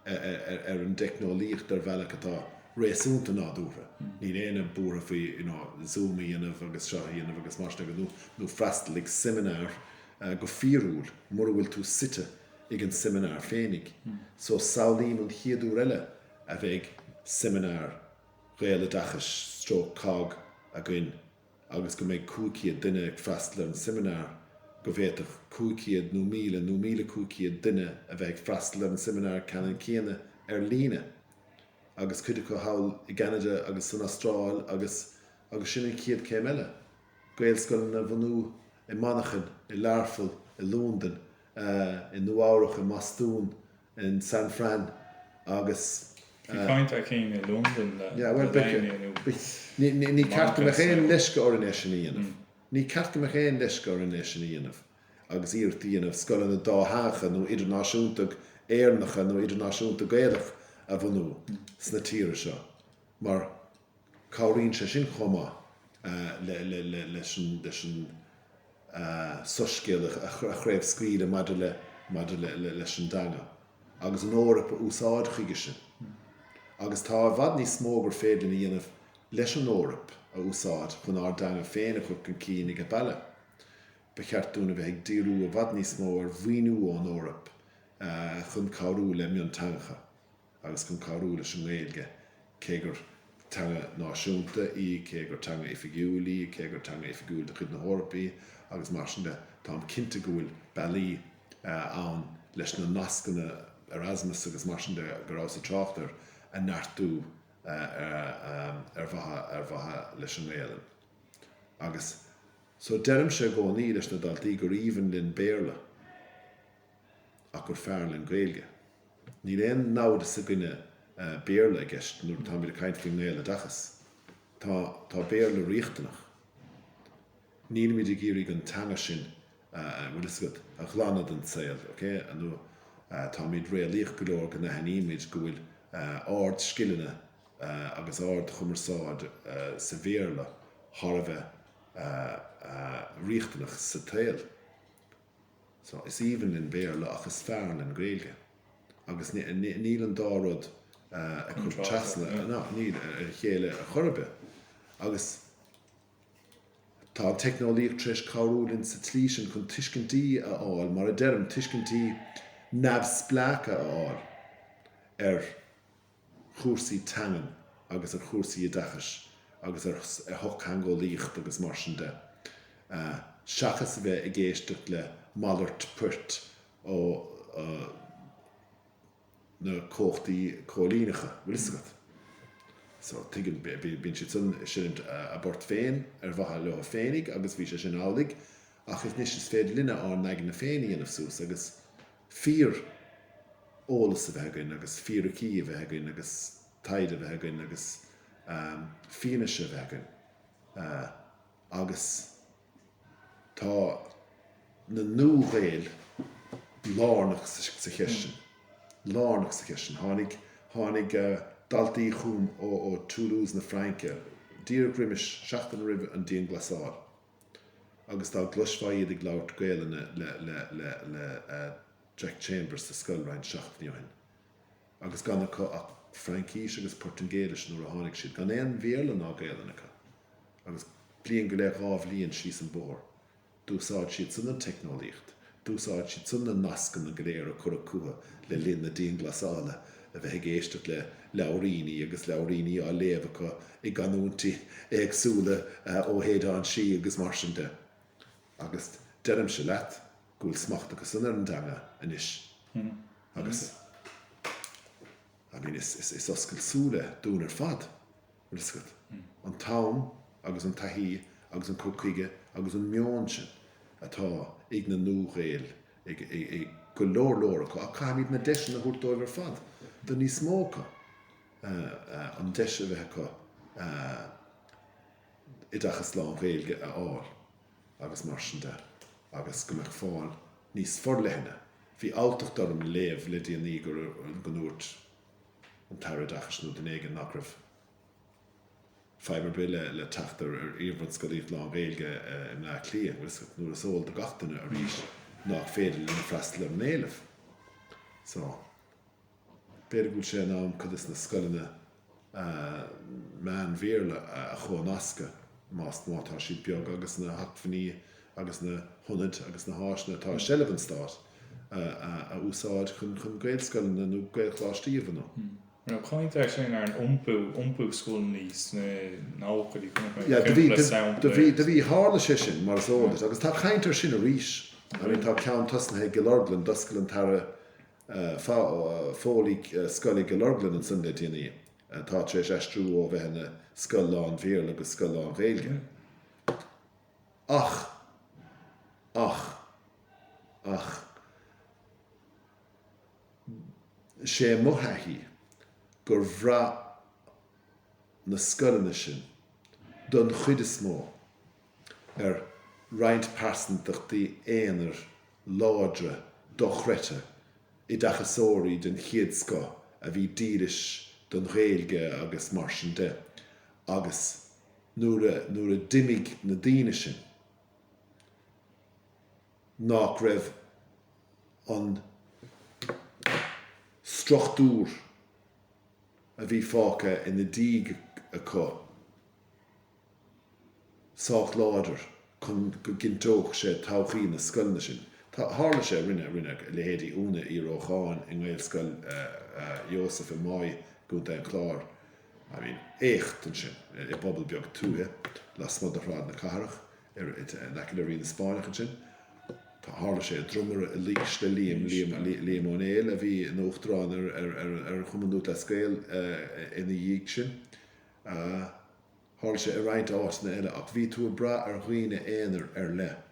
ar an dteicneolaíocht ar bhealach atá réasúnta nádúrtha. Níl éinne buartha faoi, you know, Zoom a dhéanamh agus seo a dhéanamh agus mar sin de, nó, nó freastal ag seimineár go fíorúil mura bhfuil tú suite ag an seimineár féinig. So samhlaím an chéad uair eile a bheidh seimineár Ghaeloideachais stroke cogg againn agus go mbeidh 500 duine ag freastal ar an seimineár, go bhféadfadh 500 nó 1,000 nó 1,500 duine a bheith ag freastal ar an seimineár ceannann céanna ar líne agus cuid acu thall i gCeanada agus san Astráil agus agus sin an chéad céim eile, Gaelscoileanna a bhunú i Manchain, i Learpholl, i Londain, i Nua Eabhrach, i mBostún. in San Fran agus. Bhí caint ar cinn i Londain le déanaí nó Ní ceart go mbeadh aon leisce orainn é sin a dhéanamh. Ní ceart go mbeadh aon leisce orainn é sin a dhéanamh agus iarracht a dhéanamh scoileanna dátheangacha nó idirnáisiúnta Éireannacha nó idirnáisiúnta Gaelach a bhunú sna tíortha seo mar cabhraíonn sé sin chomh maith leis an soiscéal a chraobhscaoileadh maidir le maidir le leis an dteanga, agus an Eoraip a úsáid chuige sin. Agus tá i bhfad níos mó gur féidir linn a dhéanamh leis an Eoraip a úsáid chun ár dteanga féin a chur chun cinn ag baile. Ba cheart dúinn a bheith ag díriú i bhfad níos mó ar mhaoiniú ón Eoraip chun cabhrú le mionteangacha. agus chun cabhrú leis an nGaeilge, cé gur teanga náisiúnta í, cé gur teanga oifigiúil í, cé gur teanga oifigiúil de chuid na hEorpa í, agus mar sin de. Táim cinnte go bhfuil bealaí ann leis na nascanna Erasmus agus mar sin de go rabhas ag trácht air a neartú ar mhaithe ar mhaithe leis an nGaelainn. Agus so deirimse i gcónaí leis na daltaí gur aoibhinn linn Béarla ach gur fearr linn Gaeilge. Níl aon namhdas i gcoinne Béarla i gceist nuair atáimid ag caint faoin nGaeloideachas. Tá, tá Béarla riachtanach. Nílimid ag iarraidh an teanga sin, bhfuil fhios agat, a ghlanadh den saol, ok? Nó táimid réalaíoch go leor go n-aithnímid go bhfuil ard-scileanna agus ard-chumarsáid sa Bhéarla thar a bheith riachtanach sa tsaol. So, is aoibhinn linn Béarla ach is fearr linn Gaeilge. Agus níl an dá rud ag cur trasna, ná, níl, ar a chéile ar chor ar bith. Agus tá an teicneolaíocht tar éis cabhrú linn sa tslí sin chun tuiscintí a fháil, mar a deirim, tuiscintí neamhspleácha a fháil ar chúrsaí teangan agus ar chúrsaí oideachais agus ar shochtheangeolaíocht agus mar sin de, seachas a bheith ag éisteacht le malairt poirt ó na comhachtaí cóilíneacha, bhfuil fhios agat. So, tuigim, bíonn siad san ag seinnt a bport féin ar mhaithe leo féinig agus bhí sé sin amhlaidh, ach anois is féidir linne ár n-aigne féin a dhéanamh suas agus fíor eolas a bheith againn agus fíricí a bheith againn agus taighde a bheith againn agus fianaise a bheith againn agus tá na Nua-Ghaeil lárnach sa cheist sin. Lárnach sa cheist sin. Tháinig, tháinig daltaí chugam ó, ó Toulouse na Fraince díreach roimis, seachtain roimh an dianghlasáil agus dá gcloisfeá iad ag labhairt Gaelainne le, le, le, le Jack Chambers sa scoil roinnt seachtainí ó shin agus gan acu ach Fraincis agus Portaingéilis nuair a tháinig siad, gan aon Bhéarla ná Gaelainn acu. Agus bliain go leith, 2 bhliain síos an bóthar, d'úsáid siad san an teicneolaíocht, d'úsáid siad san na nascanna go léir a cuireadh chucu le linn na dianghlasála, a bheith ag éisteacht le leabhairíní agus leabhairíní á léamh acu i gcanúintí éagsúla ó Shéideán Sí agus mar sin de. Agus deirimse leat go bhfuil smacht acu san ar an dteanga anois agus, I mean, is oscailt súl é dúinn ar fad. Bhfuil fhios agat? An t-am agus an taithí agus an cur chuige agus an meon sin atá ag na Nua-Ghaeil, ag go leor leor acu, ach caithfimid na deiseanna a thabhairt dóibh ar fad, do níos mó acu, an deis a bheith acu oideachas lán-Ghaeilge a fháil agus mar sin de, agus go mbeadh fáil níos forleithne. Bhí alltacht orm léamh le déanaí go ndúirt an tAire Oideachais nó duine éigin nach raibh fadhb ar bith le teacht ar iarbhunscolaíocht lán-Ghaeilge i mBleá Cliath, bhfuil fhios agat, nuair is eol do gach duine arís nach féidir linn freastal ar an éileamh. So, b'fhéidir go bhfuil sé in am cuid des na scoileanna meán-Bhéarla a chomhnascadh, más, má tá siad beag agus na hacmhainní agus na hionaid agus na háiseanna atá i seilbh an Stáit a úsáid chun Gaelscoileanna nó Gaelcholáistí a bhunú. An raibh caint air sin ar an iompú, iompú scoileanna sna nóchaidí, chonaic mé cúpla sampla. Do bhí, do bhí, tharla sé sin, mar is eol duit, agus tá caint air sin arís. I mean tá ceann tosnaithe i gCill Orglan, d'oscail an tAire Foley scoil i gCill Orglan ansan le déanaí, atá tar éis aistriú ó bheith ina scoil lán-Bhéarla go scoil lán-Ghaeilge. Ach, ach, ach, sé mo thaithí gur bhraith na scoileanna sin, don chuid is mó, ar roinnt pearsantachtaí aonair láidre dochreidte, oideachasóirí den chéad scoth a bhí dílis don Ghaeilge agus mar sin de, agus nuair a, nuair a d'imigh na daoine sin, nach raibh an struchtúr a bhí fágtha ina diaidh acu sách láidir chun go gcinnteodh sé todhchaí na scoileanna sin. Tá, tharla sé, rinne, rinne leithéidí Úna Uí Rócháin i nGaelscoil Iósaef i Maigh i gContae an Chláir, I mean, éacht ansin i bpobal beag tuaithe lasmuigh de Shráid na Cathrach, ar, in aice le Rí na Spáinneach ansin. Tá, tharla sé i dTromaire i Laois le Liam, Liam, Liam Ó Néill a bhí ina uachtarán ar, ar, ar, ar Chumann Lúthchleas Gael ina dhiaidh sin. Tharla sé i roinnt áiteanna eile, ach bhí tú ag brath ar dhaoine aonair ar leith.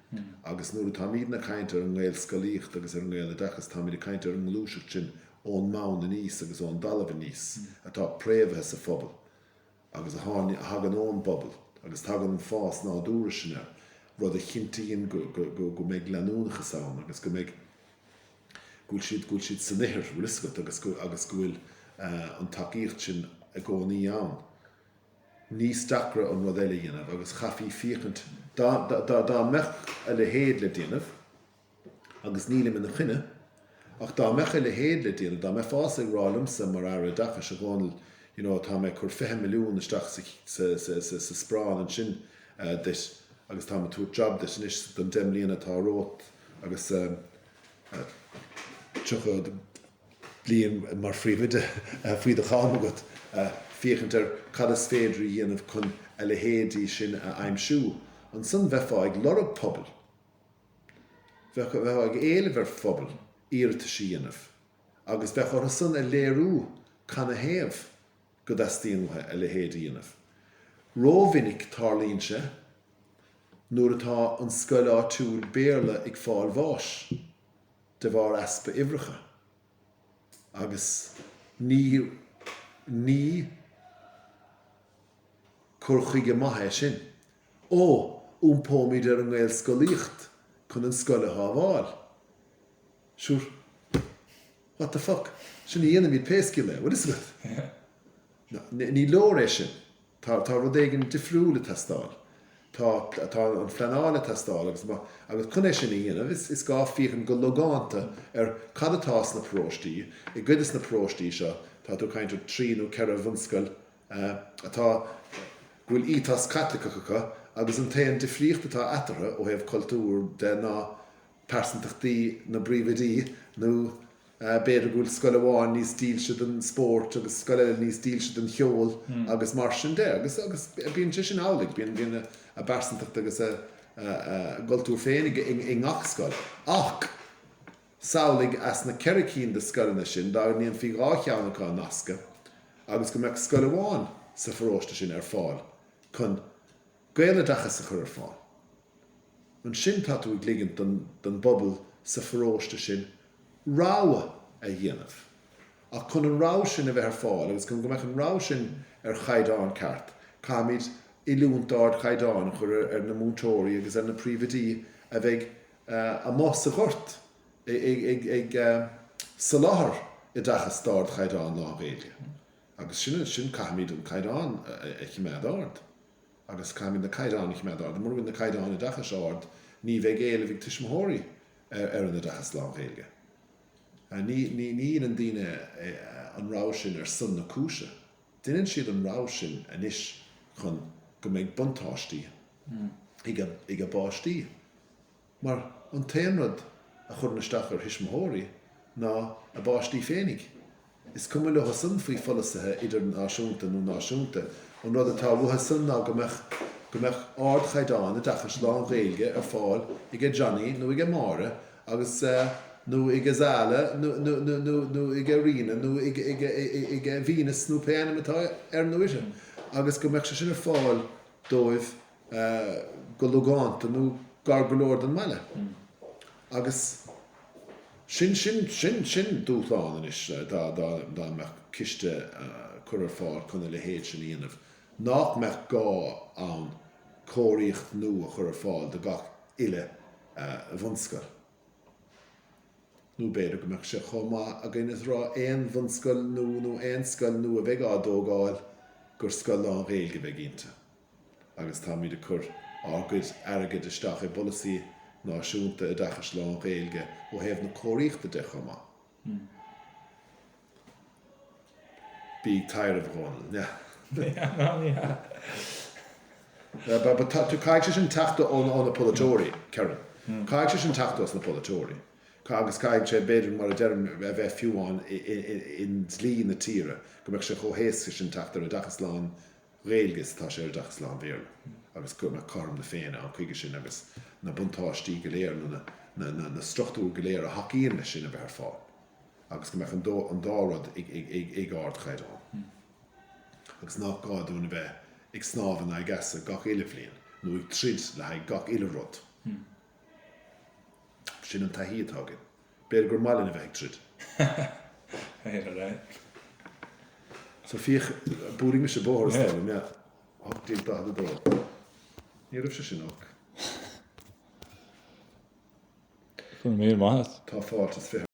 Agus nuair atáimidne ag caint ar an nGaelscolaíocht agus ar an nGaeloideachas, táimid ag caint ar an ngluaiseacht sin ón mbonn aníos agus ón dtalamh aníos atá préamhaithe sa phobal agus a thagann ón bpobal agus tagann an fás nádúrtha sin air, rud a chinntíonn go mbeidh leanúnachas ann agus go mbeidh, go bhfuil siad, go bhfuil siad san ithir, bhfuil fhios agat, agus go, agus go bhfuil an tacaíocht sin i gcónaí ann. Níos deacra an rud eile a dhéanamh agus chaithfí féachaint, dá, dá, dá mbeadh a leithéid le déanamh, agus nílim ina choinne, ach dá mbeadh a leithéid le déanamh, dá mbeifeása ag rá liomsa mar Aire Oideachais, a Dhónaill, you know, tá mé ag cur 20 milliún isteach sa, sa, sa, sa, sa sparán ansin duit agus táim ag tabhairt job duit anois don 10 mbliana atá romhat agus 30 bliain mar phríomhoide faoi do cham agat, féachaint ar cad is féidir a dhéanamh chun a leithéidí sin a aimsiú. Ansan bheifeá ag lorg pobail. Bheifeá ag éileamh ar phobal iarratais a dhéanamh agus bheadh orthu san a léiriú canathaobh. Go dteastaíonn uathu a leithéid a dhéanamh. Rómhinic tarlaíonn sé nuair atá an scoil áitiúil Béarla ag fáil bháis de bharr easpa uimhreacha agus ní ní cur chuige maith é sin. Ó, iompóimid ar an nGaelscolaíocht chun an scoil a shábháil. Sure, what the fuck? Sin a dhéanaimid pé scéal é, bhfuil fhios agat? Ní leor é sin. Tá, tá rud éigin difriúil ag teastáil. Tá, tá an phleanáil ag teastáil agus má, agus chun é sin a dhéanamh, is, is gá féachaint go logánta ar cad atá sna paróistí. I gcuid de na paróistí seo, tá tú ag caint ar thrí nó ceithre bhunscoil atá, go bhfuil ethos Caitliceach acu agus an t-aon difríocht atá eatarthu ó thaobh cultúir de ná pearsantachtaí na bpríomhoidí nó b'fhéidir go bhfuil scoil amháin níos dílse don spórt agus scoil eile níos dílse don cheol agus mar sin de agus agus bíonn sé sin amhlaidh, bíonn bíonn a bpearsantacht agus a a gcultúr féin i ngach scoil. Ach samhlaigh as na ceithre cinn de scoileanna sin dá ndéanfaí dhá cheann acu a nascadh agus go mbeadh scoil amháin sa pharóiste sin ar fáil chun Gaeloideachas a chur ar fáil. Ansin tá tú ag ligint don bpobal sa pharóiste sin rogha a dhéanamh. Ach chun an rogha sin a bheith ar fáil agus chun go mbeadh an rogha sin ar chaighdeán ceart, caithfimid oiliúint d'ardchaighdeán a chur ar na múinteoirí agus ar na príomhoidí a bheidh amuigh sa ghort ag soláthar oideachas d'ardchaighdeán lán-Ghaeilge. Agus sin, sin caithfimid an caighdeán a choimeád ard. Agus caithfimid na caighdeáin a choimeád ard. Mura bhfuil na caighdeáin oideachais ard, ní bheidh éileamh ag tuismitheoirí ar an oideachas lán-Ghaeilge. Ní, ní, ní dheineann daoine an rogha sin ar son na cúise. Deineann siad an rogha sin anois chun go mbeidh buntáistí ag a, ag a bpáistí. Mar an t-aon rud a chuireann isteach ar thuismitheoirí ná a bpáistí féinig. Is cuma leothusan faoi pholasaithe idirnáisiúnta nó náisiúnta, an rud atá uathusan ná go mbeadh go mbeadh ardchaighdeán oideachais lán-Ghaeilge ar fáil aige Johnny nó aige Máire agus nó aige Zala nó nó nó nó nó aige Ríona nó aige aige aige Venus nó pé ainm atá air nó uirthi agus go mbeadh sé sin ar fáil dóibh go logánta nó gar go leor don mbaile. Agus sin, sin, sin, sin dúshlán anois dá, dá, dá mbeadh ciste curtha ar fáil chun a leithéid sin a dhéanamh, nach mbeadh gá ann cóiríocht nua a chur ar fáil do gach uile bhunscoil. Nó b'fhéidir go mbeadh sé chomh maith againn is a rá aon bhunscoil nua nó aon scoil nua a bheidh á dtógáil gur scoil lán-Ghaeilge a bheidh inti. Agus táimid ag cur ár gcuid airgid isteach i bpolasaí náisiúnta oideachais lán-Ghaeilge ó thaobh na cóiríochta de chomh maith. Bí ag taidhreamh, a Dhónaill. Yeah. Yeah, no, yeah. But tá, caithfidh sé sin teacht ó na polaiteoirí, Kieran. Caithfidh sé sin teacht ós na polaiteoirí. Agus caithfidh sé, b'fhéidir, mar a deirim, a bheith fiú amháin i ndlí na tíre, go mbeadh sé chomh héasca sin teacht ar oideachas lán-Ghaeilge is atá sé ar oideachas lán-Bhéarla. Agus go mbeadh cothrom na Féinne ann chuige sin agus na buntáistí go léir nó na struchtúir go léir a thacaíonn leis sin a bheith ar fáil. agus go mbeadh an dá rud ag ardchaighdeán agus nach gá dúinn a bheith ag snámh in aghaidh easa gach uile bhliain nó ag troid le haghaidh gach uile rud. Sin an taithí atá againn. B'fhéidir gur maith linn a bheith ag troid. B'fhéidir é. So féach, buailfidh mise bóthar is dóigh liom, yeah. 1842. Ní raibh sé sin olc. Go raibh míle maith agat. Tá fáilte is fiche.